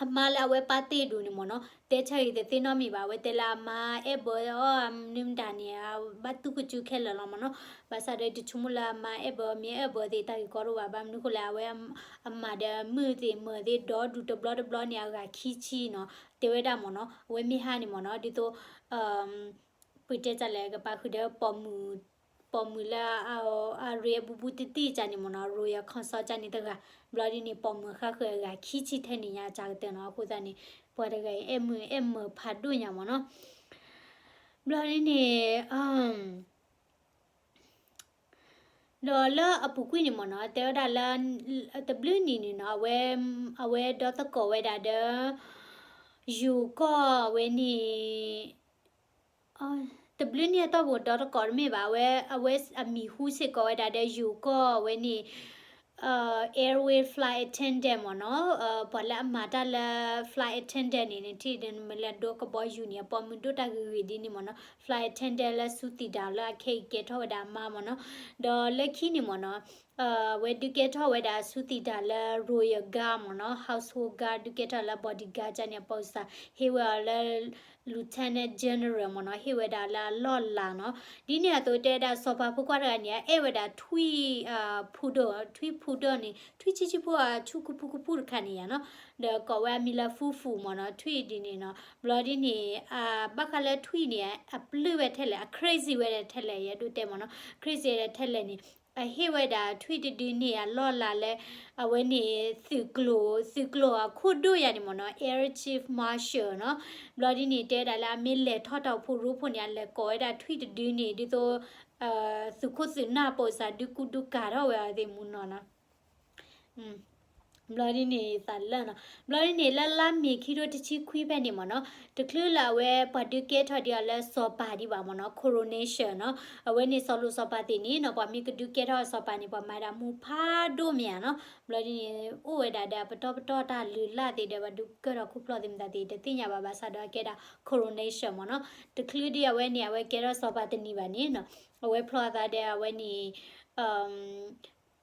အမါလၢအဝဲပာ်တ့ၢ်ဒိၣ်န့ၣ်မ့ၢ်နီၤ, တဲဆၢဂ့ၤတသ့နီတမံၤဘၣ်, အဝဲတဲလၢအမါအဲၣ်ဘၢအီၤ မနုၤမတၤန့ၣ် ဘၣ်သူၣ်ကစူၤခဲလၢာ်လီၤမ့ၢ်နီၤ, ဘၣ်ဆၣ်ဒီးတဆိကမိၣ်လၢအမါအဲၣ်ဘၢမ့ၢ်အဲၣ်ဘၢသ့ၣ်တၢ်ဂ့ၢ်ကီတအိၣ်ဘၣ်, ဘၣ်မနုၤဃိလဲၣ်, အဝဲအမၤဒီးမုၣ်သ့ၣ်မၢၤသ့ၣ်ဒီဒူၣ်တဘျီတဘျီန့ၣ် အဂၤခံဆံနီၤ, တဲဝဲဒၣ်မ့ၢ်နီၤ, အဝဲမ့ၢ်ဟါန့ၣ်မ့ၢ်နီၤ, ဒ်သိး ပတဲတၢ်လဲၣ် ကပာ်ဃုာ်ဒီး ပိာ်မုၣ်လၢအရ့အဘူးဘူးတံၢ်တံၢ်ကန့ၣ်မ့ၢ်နီၤ, royal consort ကန့ၣ်တဂၤ, ဘျီဒ်န့ၣ် ပိာ်မုၣ်ဃါဃုာ်အဂၤခံဆံထဲန့ၣ်ညါအကတၢၢ်နီၤ, အဃိသတးန့ၣ် ပှၤတဂၤအံၤအဲၣ်မုာ်အဲၣ်မုာ်ဖးဒိၣ်ညါမ့ၢ်နီၤ, ဘျီဒ်န့ၣ် ဒီးလၢအပူၤကွံာ်န့ၣ်မ့ၢ်နီၤ တဲဝဲဒၣ်လၢ တဘျုးနံၤန့ၣ်နီၤ အဝဲ အဝဲဒီသကိးဝဲဒၣ်ဒီး ယိၤကီၢ်ဝဲန့ၣ် တဘျုးနံၤအတီၢ်ပူၤဒီသကိးတမ့ၢ်ဘၣ် အဝဲ အဝဲအမံၤဟူစ့ၢ်ကီးဝဲဒၣ်ဒီးယိၤကီၢ်ဝဲန့ၣ် airway flight attendant မ့ၢ်နီၤ ပှၤလၢအမၤတၢ်လၢ flight attendant န့ၣ် နထံၣ်ဒ်မ့ၢ်လၢဒိကဘီယူၤန့ၣ် အပိာ်မုၣ်ဒိၣ်တၢ်ဂ့ၤဂ့ၤဒ်န့ၣ်မ့ၢ်နီၤ flight attendant လၢစူသံးတၢ်လၢအခဲအံၤကဲထီၣ်ဝဲဒၣ်အမါမ့ၢ်နီၤ ဒီးလၢခံန့ၣ်မ့ၢ်နီၤ ဝဲဒုးကဲထီၣ်ဝဲဒၣ်စူသံးတၢ်လၢ royal guard မ့ၢ်နီၤ household guard ဒုးကဲထီၣ်လၢ bodyguard ကန့ၣ် အပိာ်စၢ် ဟ့ၣ်ဝဲအီၤလၢ lieutenant general မ့ၢ်နီၤ ဟ့ၣ်ဝဲဒၣ်လၢအလီၢ်လၤနီၤ ဒ်န့ၣ်အသိးတဲဝဲဒၣ်စီၤပၤဖိခွါတဂၤန့ၣ် အအဲၣ်ဝဲဒၣ်ထွံၣ် ဖူဒိၣ် ထွံၣ်ဖူဒိၣ်န့ၣ် ထွံၣ်ဆံးဆံးဖိအဆူၣ်ကဖူကဖူတခါန့ၣ်ယါနီၤ ဒီးကိးဝဲအမံၤလၢ ဖူဖူ မ့ၢ်နီၤ ထွံၣ်ဒ်န့ၣ်နီၤ ဘျီဒ်န့ၣ် ဘၣ်ဃးလၢထွံၣ်န့ၣ် အပျုၢ်ဝဲထဲလဲၣ် အ crazy ဝဲဒၣ်ထဲလဲၣ် ယအဲၣ်ဒိးတဲမ့ၢ်နီၤ crazy ဝဲဒၣ်ထဲလဲၣ်န့ၣ် အဟ့ၣ်ဝဲဒၣ်ထွံၣ်တဒုန့ၣ် အလီၢ်လၤလၢ အဝဲန့ၣ် သုးကျိၤ သုးကျိၤအခိၣ်ဒိၣ်ယါန့ၣ်မ့ၢ်နီၤ Air Chief Marshal နီၤ ဘျီဒ်န့ၣ် တဲဝဲဒၣ်လၢအမ့ၢ်လဲၤထီၣ်တၢ်အိၣ်ဖှိၣ်ရိဖှိၣ်န့ၣ် အလဲၤကိးဝဲဒၣ်ထွံၣ်တဒုန့ၣ် ဒ်သိး သုးခိၣ်သုးနၢ်ပိာ်စၢ်ဒုးကူဒုးကၤထီၣ်ဝဲအီၤသ့ၣ်မူနီၤနီၤ ဘျီဒ်န့ၣ်သးလၢနီၤ ဘျီဒ်န့ၣ်လၢလါမ့ၤခံထိတဆံခွံဖဲန့ၣ်မ့ၢ်နီၤ တချုးလၢအဝဲပှၤဒုးကဲထီၣ်ဒံးအီၤလၢစီၤပၤဒံးဘၣ်မ့ၢ်နီၤ coronation နီၤ အဝဲန့ၣ်စီၤလိၣ်စီၤပၤသ့ၣ်န့ၣ်နီၤ ပှၤမ့ၢ်ကဒုးကဲထီၣ်စီၤပၤန့ၣ် ပှၤမၤဒၣ်မူဖးဒိၣ်မ့ၢ်ဧါနီၤ ဘျီဒ်န့ၣ် အိၣ်ဝဲဒၣ်ဒီးအပတီၢ်ပတီၢ်တၢ်လုၢ်လၢ်သ့ၣ်ဒီး ပှၤဒုးကဲထီၣ်ခိၣ်ဖျီၣ်သ့ၣ်မတၤသ့ၣ် တသ့ၣ်ညါဘၣ်ဘၣ်ဆၣ်ဒီးအကဲဒၣ် coronation မ့ၢ်နီၤ တချုးဒံးအဝဲန့ၣ် အဝဲကဲထီၣ်စီၤပၤတနံၤဘၣ်န့ၣ်နီၤ အဝဲဖျီသးဒီးအဝဲန့ၣ်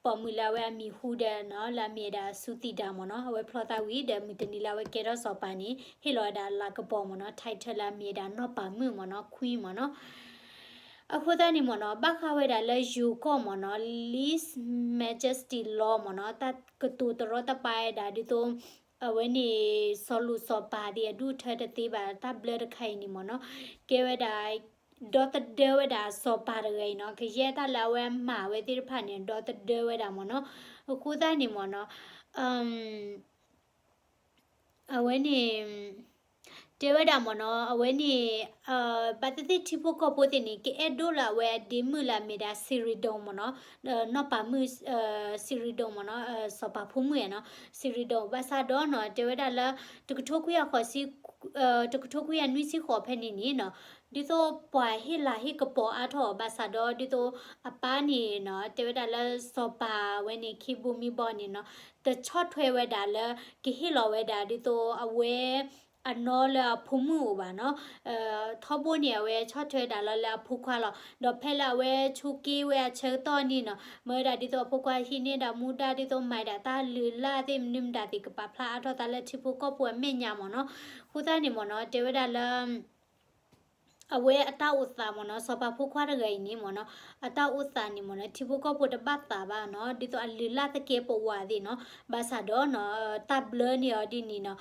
ပိာ်မုၣ်လၢအဝဲအမံၤဟူဒီးနီၤ လၢအမ့ၢ်ဝဲဒၣ်စူသံးတၢ်မ့ၢ်နီၤ အဝဲဖျီသးဝံၤဒီးမုၢ်တနံၤလၢအဝဲကဲထီၣ်စီၤပၤန့ၣ် ဟ့ၣ်လီၤဝဲဒၣ်လၤကပီၤမ့ၢ်နီၤ title လၢအမ့ၢ်ဝဲဒၣ်နီၢ်ပၤမုၣ်မ့ၢ်နီၤ queen မ့ၢ်နီၤ အဃိသတးန့ၣ်မ့ၢ်နီၤ ဘၣ်ဃးဝဲဒၣ်လၢယိၤကီၢ်မ့ၢ်နီၤ His Majesty Law မ့ၢ်နီၤ တၢ်ကတိၤတရီတပါဝဲဒၣ်ဒ်သိး အဝဲန့ၣ် စီၤလိၣ်စီၤပၤသ့ၣ်အဒူၣ်အထၢတသ့ဘၣ် တၢ်ဘျၢတခါအံၤန့ၣ်မ့ၢ်နီၤ ကဲဝဲဒၣ် ဒီသဒၢဝဲဒၣ်စီၤပၤတဂၤအံၤနီၤ ကယဲၢ်တၢ်လၢအဝဲမၤဝဲသ့ၣ်တဖၣ်န့ၣ် ဒီသဒၢဝဲဒၣ်မ့ၢ်နီၤ အဃိသတးန့ၣ်မ့ၢ်နီၤ အဝဲန့ၣ် တဲဝဲဒၣ်မ့ၢ်နီၤ အဝဲန့ၣ် ဘၣ်သ့ၣ်သ့ၣ်ထံဖိကီၢ်ဖိသ့ၣ်န့ၣ် ကအဲၣ်ဒိၣ်လၢအဝဲအဒ့မုၣ်လၢအမ့ၢ်ဒၣ် စံရ့ဒိၣ်မ့ၢ်နီၤ နီၢ်ပၤမုၣ် စံရ့ဒိၣ်မ့ၢ်နီၤ စီၤပၤဖိမုၣ်နီၤ စံရ့ဒိၣ် ဘၣ်ဆၣ်ဒီးနီၤ တဲဝဲဒၣ်လၢ တကထိခွံကယၤဃိးဆံ တကထိခွံကယၤနွံဆံဃိးဖဲန့ၣ်န့ၣ်နီၤ ဒ်သိးပှၤဟ့ၣ်လၤဟ့ၣ်ကပီၤအါထီၣ်ဘၣ်ဆၣ်ဒီး ဒ်သိးအပၢ်န့ၣ်နီၤ တဲဝဲဒၣ်လၢစီၤပၤဝဲန့ၣ် ခံဘိမံဘီန့ၣ်နီၤ တဆီၣ်ထွဲဝဲဒၣ်လၢ ကဟ့ၣ်လီၤဝဲဒၣ်ဒ်သိးအဝဲ အနီၢ်လၢအဖိမုၣ်အိၣ်ဘၣ်နီၤ ထီဘိန့ၣ် အဝဲဆီၣ်ထွဲဒၣ်လီၤလၢအဖိခွါလီၤ ဒီးဖဲလၢအဝဲဆိးက့ဝဲအဆၢကတီၢ်န့ၣ်နီၤ မ့ၢ်ဝဲဒၣ်ဒ်သိးအဖိခွါဟံးန့ၢ်ဒၣ်မူဒါ ဒ်သိးမၤဒၣ်တၢ်လုၢ်လၢ်သ့ၣ်မနုၤမတၤသ့ၣ် ကပာ်ဖျါအါထီၣ်သးလၢထံဖိကီၢ်ဖိအမဲာ်ညါမ့ၢ်နီၤ အဃိသတးန့ၣ်မ့ၢ်နီၤ တဲဝဲဒၣ်လၢ အဝဲအတၢ်အိၣ်သးမ့ၢ်နီၤ စီၤပၤဖိခွါတဂၤအံၤန့ၣ်မ့ၢ်နီၤ အတၢ်အိၣ်သးန့ၣ်မ့ၢ်နီၤ ထံဖိကီၢ်ဖိတဘၣ်သးဘၣ်နီၤ ဒ်သိးအလုၢ်လၢ်သကဲးပဝးသ့ၣ်နီၤ ဘၣ်ဆၣ်ဒီးနီၤ တၢ်ဘျၢန့ၢ်အီၤဒ်န့ၣ်နီၤ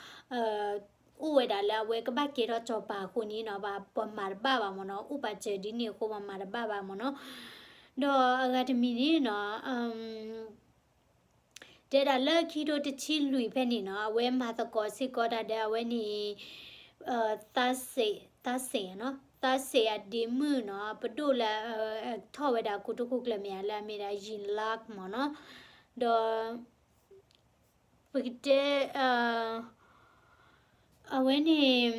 အိၣ်ဝဲဒၣ်လၢအဝဲကဘၣ်ကဲထီၣ်စီၤပၤအဃိန့ၣ်နီၤ ပှၤမၤတဘၣ်ဘၣ်မ့ၢ်နီၤ အိၣ်ပာ်စၢၤဒ်န့ၣ်အဃိ ပှၤမၤတဘၣ်ဘၣ်မ့ၢ်နီၤ ဒီးအဂၤတမံၤန့ၣ်နီၤ တဲဒၣ်လၢခံထိတဆံလွံၢ်ဖဲန့ၣ်နီၤ အဝဲမၤသကိးစ့ၢ်ကီးတၢ်ဒီးအဝဲန့ၣ် သးစ့ၣ် သးစ့ၣ်နီၤ သးစ့ၣ်အဒ့မုၣ်နီၤ ပဒိၣ်လၢ ထီၣ်ဝဲဒၣ်ကိတိာ်ခိၣ်ကျၢၢ်မ့ၢ်ဧါ လၢအမ့ၢ်ဒၣ် ယံၤလၢၣ် မ့ၢ်နီၤ ဒီး ပကတဲ အဝဲန့ၣ်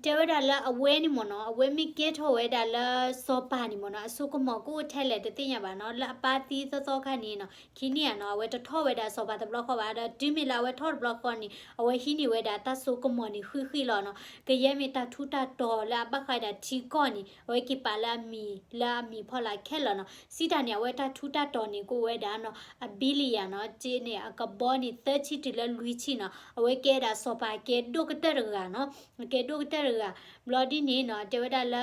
တဲဝဲဒၣ်လၢအဝဲန့ၣ်မ့ၢ်နီၤ အဝဲမ့ၢ်ကဲထီၣ်ဝဲဒၣ်လၢစီၤပၤန့ၣ်မ့ၢ်နီၤ အစိကမီၤကအိၣ်ထဲလဲၣ်တသ့ၣ်ညါဘၣ်နီၤ လၢအပၢ်သံသီသီခါန့ၣ်နီၤ ခံန့ၣ်ဧါနီၤ အဝဲတထီၣ်ဝဲဒၣ်စီၤပၤတဘျီဃီဘၣ် ဒီးတုၤမ့ၢ်လၢအဝဲထီၣ်တဘျီဃီန့ၣ် အဝဲဟံးန့ၢ်ဝဲဒၣ်တၢ်စိကမီၤန့ၣ်ဃံးဃံးလီၤနီၤ ကယဲၢ်မ့ၢ်တၢ်ထူးတၢ်တီၤလၢအဘၣ်ဃးဒၣ်ထံကီၢ်န့ၣ် အဝဲက့ၤပာ်လၢအမံၤ လၢအမံၤဖီလာ်ခဲလၢာ်နီၤ စံးတၢ်န့ၣ် အဝဲတၢ်ထူးတၢ်တီၤန့ၣ် ကအိၣ်ဝဲဒၣ်နီၤ အဘံလံယၤနီၤ က့န့ၣ် အကဘီန့ၣ် သၢဆံတုၤလၢလွံၢ်ဆံနီၤ အဝဲကဲဒၣ်စီၤပၤကဲဒိၣ်ကတၢၢ်တဂၤနီၤ ကဲဒိၣ်ကတၢၢ်တဂၤ ဘျီဒ်န့ၣ်နီၤ တဲဝဲဒၣ်လၢ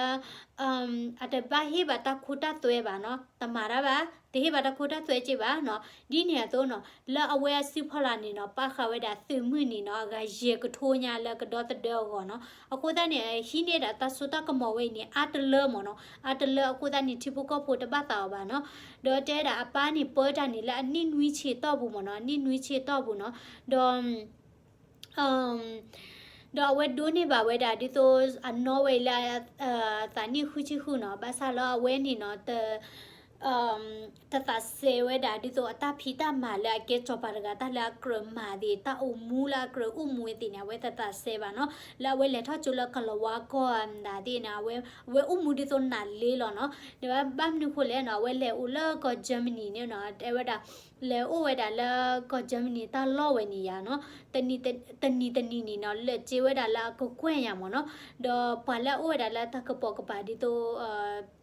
အတဘၣ်ဟ့ၣ်ဘၣ်တၢ်ခိတၢ်သွဲဘၣ်နီၤ တမၤတၢ်ဘၣ် တဟ့ၣ်ဘၣ်တၢ်ခိတၢ်သွဲက့ဘၣ်နီၤ ဒ်န့ၣ်အသိးနီၤ လၢအဝဲအစုဖီလာ်န့ၣ်နီၤ ပာ်ဃာ်ဝဲဒၣ်သုးမုၢ်နံၤနီၤ အဂၤယဲၢ်ကထိညါလၢကဒီသဒၢအဂီၢ်နီၤ အဃိသတးန့ၣ် ဟံးန့ၢ်ဒၣ်တၢ်စိတၢ်ကမီၤဝဲအံၤန့ၣ် အါတလၢမ့ၢ်နီၤ အါတလၢအဃိသတးန့ၣ် ထံဖိကီၢ်ဖိတဘၣ်သးအီၤဘၣ်နီၤ ဒီးတဲဒၣ်အပၢ်န့ၣ်ပၢတၢ်န့ၣ်လၢအနံၣ်နွံဆံအတီၢ်ပူၤမ့ၢ်နီၤ အနံၣ်နွံဆံအတီၢ်ပူၤနီၤ ဒီး ဒီးအဝဲဒိးန့ၢ်ဘၣ်ဝဲဒၣ်ဒ်သိးအနီၢ်ဝဲအံၤလၢ သးနံၣ်ဃုဆံဃုနီၤ ဘၣ်ဆၣ်လၢအဝဲန့ၣ်နီၤ တ တသးစဲဝဲဒၣ်ဒ်သိးအတၢ်ဖံးတၢ်မၤလၢအကဲစီၤပၤတဂၤ တၢ်လၢအကြၢးမၤသ့ၣ် တၢ်အိၣ်မူလၢအကြၢးအိၣ်မူဝဲသ့ၣ်န့ၣ် အဝဲတသးစဲဘၣ်နီၤ. လၢအဝဲလဲၤထီၣ်ကၠိလၢကလၤဝါကီၢ်မတၤသ့ၣ်န့ၣ် အဝဲအိၣ်မူဒ်သိးနးလ့လီၤနီၤ. ဒီးဘၣ်မနုၤဃိလဲၣ်နီၤ အဝဲလဲၤအိၣ်လၢကီၢ် Germany န့ၣ်နီၤ တဲဝဲဒၣ် လဲၤအိၣ်ဝဲဒၣ်လၢကီၢ် Germany တၢ်လီၢ်ဝဲန့ၣ်ယါနီၤ. တနံၤတနံၤန့ၣ်နီၤ လဲၤစ့ဝဲဒၣ်လၢအကကွဲၢ်ညါမ့ၢ်နီၤ. ဒီးပှၤလၢအအိၣ်ဝဲဒၣ်လၢတၢ်ကပိာ်ကပၤဒ်သိး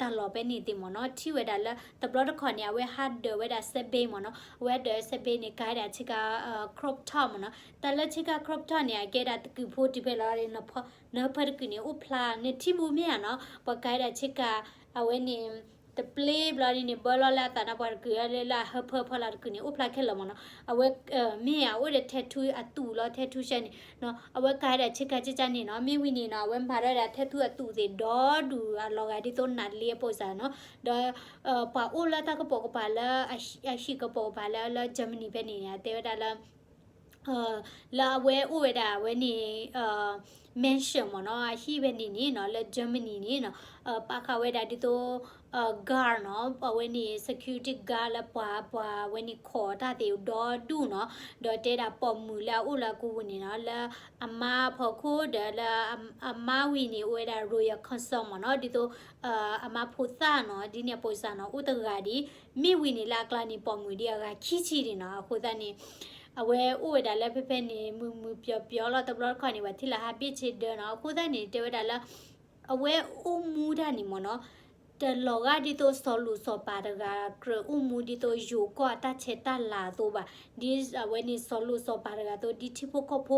တၢ်လီၢ်ဖဲန့ၣ်သ့ၣ်မ့ၢ်နီၤ ထံၣ်ဝဲဒၣ်လၢတဘျီတခီၣ်န့ၣ် အဝဲဟးဒၢးဝဲဒၣ်စဲဘ့မ့ၢ်နီၤ. အဝဲဒၢးစဲဘ့န့ၣ် ကၤဝဲဒၣ်ဆ့ကၤ crop top မ့ၢ်နီၤ. တၢ်လၢဆ့ကၤ crop top န့ၣ် အကဲဒၣ်တကုာ်ဖိတုၤဖဲလီၤ နၢဖၢတကုာ်န့ၣ် အိၣ်ဖျါ နထံၣ်ဘူးမ့ၢ်ဧါနီၤ ပှၤကၤဝဲဒၣ်ဆ့ကၤ အဝဲန့ၣ် တပျ့ဘျီဒ်န့ၣ် ဘၢလီၤလၢအသးနီၤ ပှၤတကုာ်လၢအဟၢဖၢဖီလာ်တကုာ်န့ၣ် အိၣ်ဖျါခဲလၢာ်မ့ၢ်နီၤ. အဝဲ မ့ၢ်အအိၣ်ဒီး tattoo အသူးလီၤ tattoo ဆဲန့ၣ်နီၤ အဝဲကၤဝဲဒၣ်ဆ့ကၤကၢ်ကၢ်န့ၣ်နီၤ မ့ၢ်ဝံၤန့ၣ်နီၤ အဝဲမၤထီၣ်ဝဲဒၣ် tattoo အသူးသ့ၣ်ဒီဒူၣ်အလီၤဂာ်ဒ်သိးနးလ့အပိစၢ်နီၤ. ဒီး ပှၤအိၣ်လၢတၢ်ကပိာ်ကပၤလၢ အဟံၣ်ကပိာ်ကပၤလၢ လၢ Germany ဖဲန့ၣ်န့ၣ် တဲဝဲဒၣ်လၢ လၢအဝဲအိၣ်ဝဲဒၣ်အဝဲန့ၣ် mansion မ့ၢ်နီၤ အဟံၣ်ဖဲန့ၣ်န့ၣ်နီၤ လၢ Germany န့ၣ်နီၤ ပာ်ဃာ်ဝဲဒၣ်ဒ်သိး guard နီၤ အဝဲန့ၣ် security guard လၢပှၤ ပှၤဝဲန့ၣ်ခိးတၢ်သ့ၣ်ဒီဒူၣ်နီၤ. ဒီးတဲဒၣ်ပိာ်မုၣ်လၢအအိၣ်လၢအကဝူၤန့ၣ်နီၤ လၢအမါအဖီခိၣ်ဒီးလၢအမါဝံၤန့ၣ် အိၣ်ဝဲဒၣ် royal consort မ့ၢ်နီၤ ဒ်သိး အမါဖိသၣ်နီၤ ဒ်န့ၣ်အပိစၢ်နီၤ အိၣ်တဂၤဒံး မ့ၢ်ဝံၤန့ၣ်လၢအကျါန့ၣ် ပိာ်မုၣ်ဒံးအဂၤခံဆံဒံးနီၤ. အဃိသတးန့ၣ် အဝဲအိၣ်ဝဲဒၣ်လၢဖဲဖဲန့ၣ် မုာ်မုာ်ပျီပျီလီၤ တဘျီတခီၣ်န့�် ပှၤထံၣ်လၢဟးဘ့ၣ်ဆ့ဒၢနီၤ. အဃိသတးန့ၣ် တဲဝဲဒၣ်လၢ အဝဲအိၣ်မူတၢ်န့ၣ်မ့ၢ်နီၤ တလီၤဂာ်ဒ်သိးစီၤလိၣ်စီၤပၤတဂၤ ကြၢးအိၣ်မူဒ်သိးယိၤကီၢ်အတၢ်ဆဲးတၢ်လၤအသိးဘၣ်. ဒ်အဝဲန့ၣ်စီၤလိၣ်စီၤပၤတဂၤအသိး ဒ်ထံဖိကီၢ်ဖိ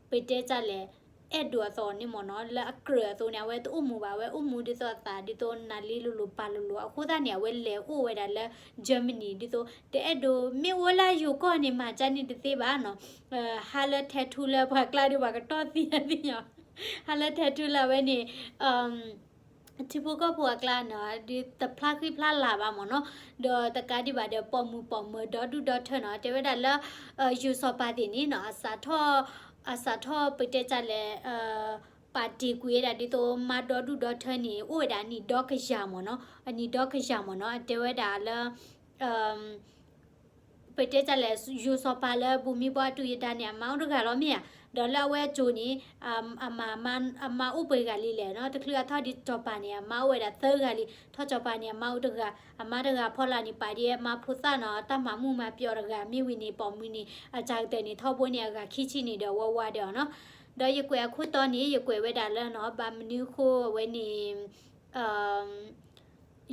ပတဲတၢ်လဲၣ် အဲၣ်ဒိးအသိးန့ၣ်မ့ၢ်နီၤ လၢအကြၢးအသိးန့ၣ် အဝဲတအိၣ်မူဘၣ် အဝဲအိၣ်မူဒ်သိးအသးဒ်သိးနးလ့လိၤလိၤပာ်လိၤလိၤ အဃိသတးန့ၣ် အဝဲလဲၤအိၣ်ဝဲဒၣ်လၢ Germany ဒ်သိး တအဲၣ်ဒိး မ့ၢ်အိၣ်လၢယိၤကီၢ်န့ၣ် မၤကၢန့ၣ်တသ့ဘၣ်နီၤ ဟါလၢထဲထူလၢပှၤကျါဒီးပှၤကတီၢ်သံသ့ၣ်ညါ ဟါလၢထဲထူလၢအဝဲန့ၣ် ထံဖိကီၢ်ဖိအကျါနီၤ ဒ်တဖျါဃံဖျါလၤဘၣ်မ့ၢ်နီၤ, ဒီးတကးဒံးဘၣ်ဒီး ပိာ်မုၣ်ပိာ်မၢၤဒီဒူၣ်ဒီထၢနီၤ တဲဝဲဒၣ်လၢ ယိၤစီၤပၤသ့ၣ်န့ၣ်နီၤ အစးထီၣ် အစးထီၣ်ပတဲတၢ်လဲၣ် ပာ်တ့ၢ်ကွံာ်ဝဲဒၣ်ဒ်သိးမါဒီဒူၣ်ဒီထၢန့ၣ် အိၣ်ဝဲဒၣ်အနံၣ်ဒီကယၤမ့ၢ်နီၤ, အနံၣ်ဒီကယၤမ့ၢ်နီၤ တဲဝဲဒၣ်လၢ ပတဲတၢ်လဲၣ် ယိၤစီၤပၤလၢဘူၣ်မံဘီအတူၢ်ယဒါန့ၣ် အမါအိၣ်တဂၤလီၤမ့ၢ်ဧါ, ဒီးလၢအဝဲအစိၤန့ၣ် အမါအိၣ်ပှဲၤဂၤလံလဲၣ်နီၤ, တချုးအထီၣ်ဒ်စီၤပၤန့ၣ် အမါအိၣ်ဝဲဒၣ်သၢဂၤလံ, ထီၣ်စီၤပၤန့ၣ် အမါအိၣ်တဂၤ, အမါတဂၤဖီလာ်န့ၣ် ပာ်ဒ်အမါဖိသၣ်နီၤ တၢ်မၤမုၢ်မၤပျီတဂၤ မ့ၢ်ဝံၤန့ၣ်ပိာ်မုၣ်န့ၣ် အစှၤကတၢၢ်န့ၣ် ထီဘိန့ၣ် အဂၤခံဆံန့ၣ်ဒီးဝဲဝါဒီးအီၤနီၤ, ဒီးယကွဲးအခိၣ်တီန့ၣ် ယကွဲးဝဲဒၣ်လၢနီၤ ဘၣ်မနုၤဃိအဝဲန့ၣ်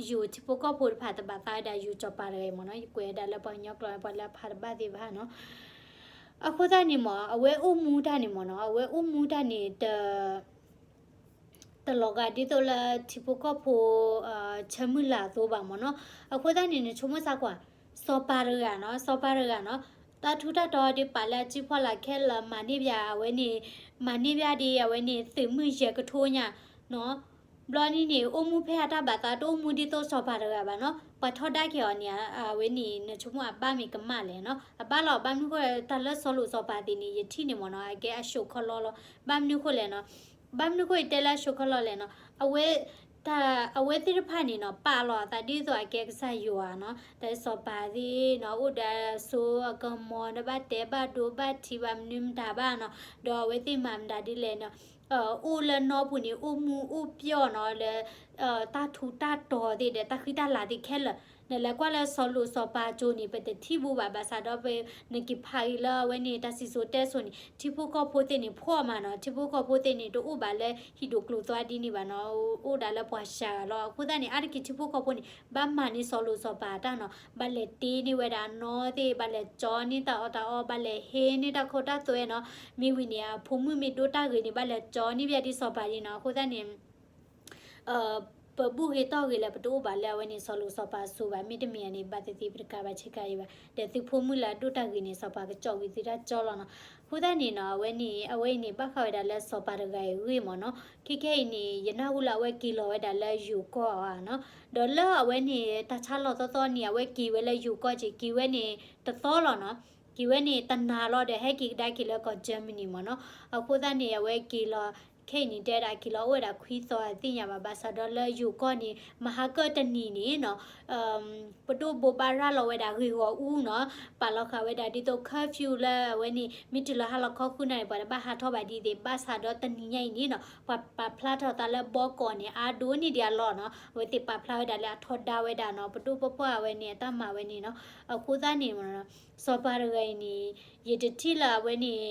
ယိၤထံဖိကီၢ်ဖိတဖၣ်တဘၣ်သးဝဲဒၣ်ယိၤစီၤပၤတဂၤအံၤမ့ၢ်နီၤ, ယကွဲးဝဲဒၣ်လၢပှၤကညီကျိာ်ပှၤလၢအဖးတဘၣ်သ့ၣ်တဖၣ်နီၤ, အဃိသတးန့ၣ်မ့ၢ် အဝဲအိၣ်မူတၢ်န့ၣ်မ့ၢ်နီၤ အဝဲအိၣ်မူတၢ်န့ၣ် တလီၤဂာ်ဒ်သိးလၢထံဖိကီၢ်ဖိ ဆၢမုၢ်လၢ်အသိးဘၣ်မ့ၢ်နီၤ, အဃိသတးန့ၣ် နဆိကမိၣ်စၢ်ကွၢ် စီၤပၤတဂၤနီၤ စီၤပၤတဂၤနီၤ တၢ်ထူးတၢ်တီၤဒ်ပာ်လၢအစုဖီလာ်ခဲလၢာ် မၤန့ၢ်ဘၣ်အဝဲန့ၣ် မၤန့ၢ်ဘၣ်ဒ်အဝဲန့ၣ် သုးမုၢ်ယဲၢ်ကထိညါနီၤ ဘျီန့ၣ်န့ၣ် အိၣ်မူဖဲအတၢ်ဘၣ်သး တအိၣ်မူဒ်သိးစီၤပၤတဂၤဘၣ်နီၤ, ပှၤထီဒါက့ၤအီၤန့ၣ် အဝဲန့ၣ် နဆိကမိၣ်အဘၣ်မ့ၢ်ကမၣ်လဲၣ်နီၤ, အဘၣ်လီၤ ဘၣ်မနုၤဃိ တၢ်လၢစီၤလိၣ်စီၤပၤသ့ၣ်န့ၣ် ယထံၣ်န့ၣ်မ့ၢ်နီၤ အကဲအဆိးခီလီလီၤ, ဘၣ်မနုၤဃိလဲၣ်နီၤ, ဘၣ်မနုၤဃိယတဲလၢအဆိးခီလီလီၤလဲၣ်နီၤ, အဝဲ တၢ် အဝဲသ့ၣ်တဖၣ်န့ၣ်နီၤ ပာ်လီၤအသးဒ်သိးအကဲကစၢ်ယွၤနီၤ, တၢ်စီၤပၤသ့ၣ်နီၤ အိၣ်ဒီးအစိအကမီၤ ဒီးဘၣ်တဲဘၣ်ဒိဘၣ်ထံးဘၣ်မနုၤမတၤဘၣ်နီၤ, ဒီးအဝဲသ့ၣ်မၤမတၤဒ်လဲၣ်နီၤ, အိၣ်လၢနီပူၤန့ၣ် အိၣ်မူအိၣ်ပျီၢ်နီၤ လၢ တၢ်ထူးတၢ်တီၤသ့ၣ်ဒီး တၢ်ဃံတၢ်လၤသ့ၣ်ခဲလၢာ်, နလဲၤကွၢ်လၢစီၤလိၣ်စီၤပၤအစိၤန့ၣ် ပတထံၣ်ဘူးဘၣ် ဘၣ်ဆၣ်ဒီးပ နက့ၤဖးဂ့ၤလၢအဝဲန့ၣ် တၢ်စံၣ်စိၤတဲစိၤန့ၣ် ထံဖိကီၢ်ဖိသ့ၣ်န့ၣ် ဖှီၣ်မးနီၤ, ထံဖိကီၢ်ဖိသ့ၣ်န့ၣ် တအိၣ်ဘၣ်လၢဟံၣ်ဒိၣ်ကျိၤသွါဒ်န့ၣ်ဘၣ်နီၤ, အိၣ်ဒၣ်လၢပှၤစှၤဂၤလီၤ, အဃိသတးန့ၣ် အါတက့ၢ်ထံဖိကီၢ်ဖိန့ၣ် ဘၣ်မၤန့ၢ်စီၤလိၣ်စီၤပၤတၢ်နီၤ, ဘၣ်လဲၤတ့န့ၢ်ဝဲဒၣ်အနီၢ်သ့ၣ်, ဘၣ်လဲၤကၠီန့ၢ်တၢ်အီၣ်တၢ်အီ, ဘၣ်လဲၤဟ့န့ၢ်တၢ်ခိတၢ်သွဲနီၤ, မ့ၢ်ဝံၤန့ၣ် အဖိမုၣ်မ့ၢ်ဒိၣ်တၢ်ဂ့ၤန့ၣ် ဘၣ်လဲၤကၠီန့ၢ်ဘၣ်ဒ်စီၤပၤဒ်နီၤ, အဃိသတးန့ၣ် ပဘူၣ်ဂ့ၤတီၢ်ဂ့ၤလၢ ပတအိၣ်ဘၣ်လၢအဝဲန့ၣ် စီၤလိၣ်စီၤပၤအစိၤဘၣ်, မ့တမ့ၢ်န့ၣ် ဘၣ်သ့ၣ်သ့ၣ်ပတကးဘၣ်ဆ့ကၤအံၤဘၣ်, ဒီးသုဖိမုၣ်လၢအဒိၣ်တၢ်ဂ့ၤန့ၣ် စီၤပၤကကၠီကွံာ်သုတၢ်ကၠီလီၤနီၤ, အဃိသတးန့ၣ်နီၤ အဝဲန့ၣ် အဝဲအံၤန့ၣ် ဘၣ်ဃးဝဲဒၣ်လၢစီၤပၤတဂၤအံၤအဂ့ၢ်မ့ၢ်နီၤ, ခဲခဲအံၤန့ၣ် ယနၢ်ဟူလၢအဝဲက့ၤလီၤဝဲဒၣ်လၢယိၤကီၢ်ဧါနီၤ, ဒီးလၢအဝဲန့ၣ် တၢ်ဆါလီၤသီသီန့ၣ် အဝဲက့ၤဝဲလၢယိၤကီၢ်က့ၤ က့ၤဝဲန့ၣ်တသီလီၤနီၤ, က့ၤဝဲန့ၣ်တနၤလီၤဒီး ဟဲက့ၤကဒါက့ၤလၢကီၢ် Germany မ့ၢ်နီၤ, အဃိသတးန့ၣ် အဝဲက့ၤလီၤ ခဲအံၤန့ၣ် တဲဝဲဒၣ်က့ၤလီၤအိၣ်ဝဲဒၣ်ခွံသီအသ့ၣ်ညါဘၣ် ဘၣ်ဆၣ်ဒီးလၢယိၤကီၢ်န့ၣ် မဟါကၢၢ်တနံၤန့ၣ်နီၤ ပဒိၣ်ဘိးဘၣ်ရၤလီၤဝဲဒၣ်ဂ့ၢ်ဂီၤအူနီၤ, ပာ်လီၤဃာ်ဝဲဒၣ်ဒ်သိး curfew လၢအဝဲန့ၣ် မ့ၢ်တုၤလီၤဟါလီၤခီဃုနၣ်ရံၣ် ပှၤတဘၣ်ဟးထီၣ်ဘၣ်ဒ်သ့ၣ် ဘၣ်ဆၣ်ဒီးတနံၤညါအံၤန့ၣ်နီၤ ပှၤပာ်ဖျါထီၣ်သးလၢဘီကီးန့ၣ် အါဒိၣ်န့ၢ်ဒံးအလီၢ်နီၤ, အဝဲသ့ၣ်ပာ်ဖျါဝဲဒၣ်လၢအထီဒါဝဲဒၣ်နီၤ, ပဒိၣ်ပပှၢ်အဝဲန့ၣ် အတၢ်မၤဝဲန့ၣ်နီၤ, အဃိသတးန့ၣ် စီၤပၤတဂၤအံၤန့ၣ် ယတထံၣ်လၢအဝဲန့ၣ်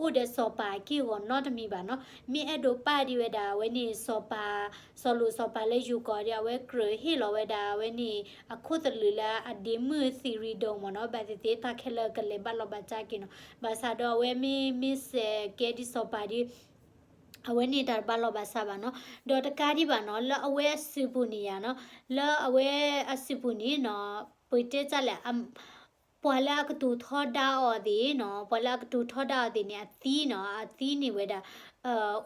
အိၣ်ဒီးစီၤပၤအက့ၢ်အဂီၤနီတမံၤဘၣ်နီၤ, မ့ၢ်အဲၣ်ဒိးပာ်ဒံးဝဲဒၣ်အဝဲန့ၣ် စီၤပၤ စီၤလိာ်စီၤပၤလၢယိၤကီၢ်ဒီး အဝဲကြၢးဟ့ၣ်လီၤဝဲဒၣ်အဝဲန့ၣ် အခိၣ်သလုးလၢအဒ့မုၣ်သံရံဒိၣ်မ့ၢ်နီၤ, ဘၣ်သ့ၣ်သ့ၣ်တၢ်ခဲလၢာ်ကလဲၤဘၣ်လီၤဘၣ်စးက့ၤနီၤ, ဘၣ်ဆၣ်ဒီးအဝဲမ့ၢ်မ့ၢ်စဲးကဲဒ်စီၤပၤဒီး အဝဲန့ၣ်တၢ်တဘၣ်လီၤဘၣ်စးဘၣ်နီၤ, ဒီးတကးဒံးဘၣ်နီၤ လၢအဝဲအစုပူၤန့ၣ်ယါနီၤ, လၢအဝဲအစုပူၤန့ၣ်နီၤ, ပတဲတၢ်လဲၣ် ပှၤလၢအကတိၤထီဒါအီၤသ့ၣ်နီၤ, ပှၤလၢအကတိၤထီဒါအီၤသ့ၣ်န့ၣ် အသံနီၤ, အသံန့ၣ်ဝဲဒၣ်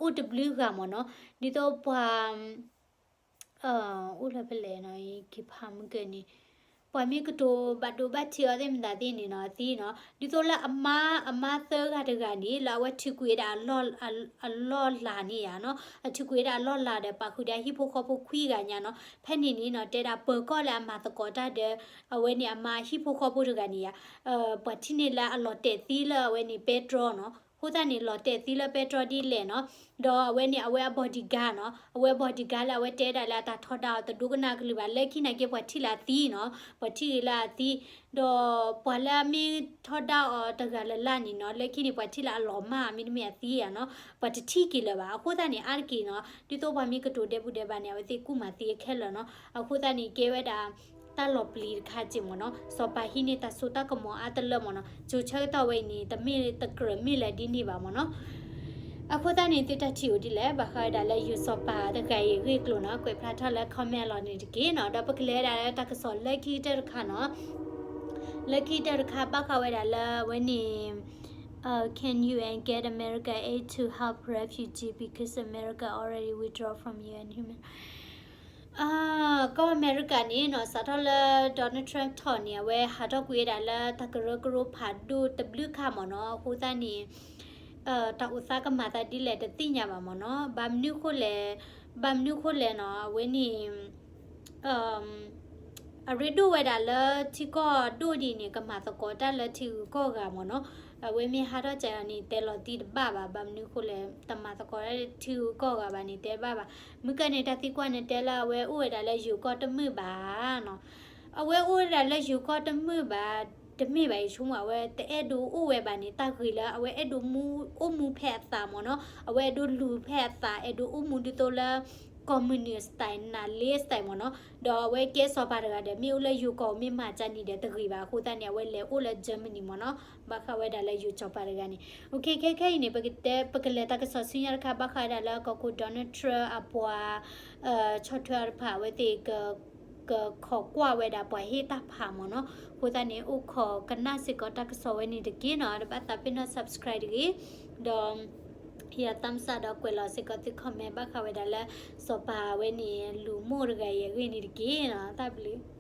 အိၣ်တဘျုးဂၤမ့ၢ်နီၤ, ဒ်သိးပှၤ အိၣ်လၢဖဲလဲၣ်နီၤ, က့ၤဖးမုၢ်ကၢန့ၣ် ပှၤမ့ၢ်ကတိၤဘၣ်ဒိဘၣ်ထံးအီၤသ့ၣ်မတၤသ့ၣ်န့ၣ်နီၤ, အသံနီၤ, ဒ်သိးလၢအမါ အမါသၢဂၤတဂၤန့ၣ် လၢအဝဲထုးကွံာ်ဝဲဒၣ်အလီၢ်လၤန့ၣ်ယါနီၤ, အထုးကွံာ်ဝဲဒၣ်အလီၢ်လၤဒီး ပာ်ဃုာ်ဒီးဟံၣ်ဖိဃီဖိခွံဂၤညါနီၤ, ဖဲန့ၣ်န့ၣ်နီၤ တဲဒၣ်ပၢၤကီၢ်လၢအမၤသကိးတၢ်ဒီး အဝဲန့ၣ်အမါဟံၣ်ဖိဃီဖိတဂၤန့ၣ်ယါ, ပှၤထံၣ်န့ၢ်လၢအလီၤတဲာ်သံလၢအဝဲန့ၣ်ပဲတြီနီၤ, အဃိသတးန့ၣ် လီၤတဲာ်သံလၢပဲတြီဒ်လဲၣ်နီၤ, ဒီးအဝဲန့ၣ် အဝဲအ bodyguard နီၤ, အဝဲ bodyguard လၢအဝဲတဲဒၣ်လၢအတၢ်ထီဒါအီၤ တဒိကနၣ်ကလုၢ်ဘၣ်, လၢခံနာ်က့ ပှၤထံၣ်လၢအသံနီၤ, ပှၤထံၣ်လၢအသံ, ဒီးပှၤလၢအမ့ၢ်ထီဒါအီၤတဂၤလၢ်လၢ်န့ၣ်နီၤ, လၢခံန့ၣ် ပှၤထံၣ်လၢအလီၤမၢ် မ့တမ့ၢ်အသံယါနီၤ, ပှၤတထံၣ်က့ၤလၢၤဘၣ်, အဃိသတးန့ၣ် အါတက့ၢ်နီၤ, ဒ်သိးပှၤမ့ၢ်ကတိၤဒဲးပူၤဒဲးဘၣ်န့ၣ် အဝဲသ့ၣ်ကူၣ်မၤသံအခဲလၢာ်နီၤ, အဃိသတးန့ၣ် ကဲဝဲဒၣ် တၢ်လီၤပျံၤတခါက့ၢ်မ့ၢ်နီၤ, စီၤပၤဟံးန့ၢ်တၢ်စိတၢ်ကမီၤအါတလၢမ့ၢ်နီၤ, ကၠိဆၢကတီၢ်ဝဲအံၤန့ၣ် တမ့ၢ်တကြၢးမ့ၢ်လၢဒ်န့ၣ်ဘၣ်မ့ၢ်နီၤ, အဃိသတးန့ၣ် သုတၢ်ထံၣ်အိၣ်ဒ်လဲၣ် ဘၣ်ဃးဝဲဒၣ်လၢယိၤစီၤပၤတဂၤအံၤအဂ့ၢ်အကျိၤနီၤ, ကွဲးဖျါထီၣ်လၢ comment အလီၢ်န့ၣ်တက့ၢ်နီၤ, ဒီးပကလဲၤဝဲဒၣ်လၢတၢ်ကစီၣ်လၢခံကတၢၢ်တခါနီၤ, လၢခံကတၢၢ်တခါ ဘၣ်ဃးဝဲဒၣ်လၢအဝဲန့ၣ် uh, can U N get America aid to help refugee because America already withdraw from U N human ကီၢ်အမဲရကၤန့ၣ်နီၤ စးထီၣ်လၢ Donald Trump ထီၣ်န့ၣ် အဝဲဟးထီၣ်ကွံာ်ဝဲဒၣ်လၢတၢ်ကရၢကရိဖးဒိၣ်တဘျုးခါမ့ၢ်နီၤ, အဃိသတးန့ၣ် တၢ်အိၣ်သးကမၤသးဒ်လဲၣ်တသ့ၣ်ညါဘၣ်မ့ၢ်နီၤ, ဘၣ်မနုၤဃိလဲၣ်, ဘၣ်မနုၤဃိလဲၣ်နီၤ, အဝဲန့ၣ် အရ့ဒိၣ်ဝဲဒၣ်လၢထံကီၢ်ဒိၣ်ဒ်န့ၣ် ကမၤသကိးတၢ်လၢထံဂုၤကီၢ်ဂၤမ့ၢ်နီၤ, အဝဲမ့ၢ်ဟးထီၣ်ကၢန့ၣ် တဲလီၤသံတဘၣ်ဘၣ်, ဘၣ်မနုၤဃိလဲၣ် တမၤသကိးတၢ်လၢထံဂုၤကီၢ်ဂၤဘၣ်န့ၣ် တဲတဘၣ်ဘၣ်, မုၢ်ကၢန့ၣ် တၢ်သံကွၢ်န့ၣ် တဲလၢအဝဲအိၣ်ဝဲဒၣ်လၢယိၤကီၢ်တမုာ်ဘၣ်နီၤ, အဝဲအိၣ်ဝဲဒၣ်လၢယိၤကီၢ်တမုာ်ဘၣ်, တမ့ၢ်ဘၣ်အံၤဆိကမိၣ် အဝဲတအဲၣ်ဒိးအိၣ်ဝဲဘၣ်န့ၣ် တၢ်ဂ့ၤလၢအဝဲအဲၣ်ဒိးမူအိၣ်မူဖဲအသးမ့ၢ်နီၤ, အဝဲအဲၣ်ဒိးလူၤဖဲအသး အဲၣ်ဒိးအိၣ်မူဒ်သိးလၢ communist style နၤလ့ style မ့ၢ်နီၤ, ဒီးအဝဲကဲစီၤပၤတဂၤဒီး မ့ၢ်အိၣ်လၢယိၤကီၢ်မ့ၢ်မၤကၢန့ၣ်ဒီးတဂ့ၤဘၣ်, အဃိသတးန့ၣ် အဝဲလဲၤအိၣ်လၢ Germany မ့ၢ်နီၤ, ဘၣ်ဃးဝဲဒၣ်လၢယိၤစီၤပၤတဂၤန့ၣ်, ခဲခဲအံၤန့ၣ် ပကတဲ ပကလဲၤတၢ်ကစီၣ်ဆူညါတခါ ဘၣ်ဃးဝဲဒၣ်လၢကီၢ်ခိၣ် Donald Trump အပှၤ ဆီၣ်ထွဲအီၤတဖၣ် အဝဲသ့ၣ် ကခိးကွၢ်ဝဲဒၣ်ပှၤဟ့ၣ်တၢ်ဖးမ့ၢ်နီၤ, အဃိသတးန့ၣ် အိၣ်ခိးကနၣ်စ့ၢ်ကီးတၢ်ကစီၣ်ဝဲန့ၣ်တက့ၢ်နီၤ, တဘၣ်သးပ့ၤနီၣ် subscribe တဂ့ၤ, ဒီး ဟ့ၣ်အီၤ thumbs up ဒီးကွဲးလီၤစ့ၢ်ကီးသု comment ဘၣ်ဃးဝဲဒၣ်လၢ စီၤပၤဝဲန့ၣ် လူၤမိၢ်တဂၤအံၤအဂ့ၢ်န့ၣ်တက့ၢ်နီၤ, တၢ်ဘျုး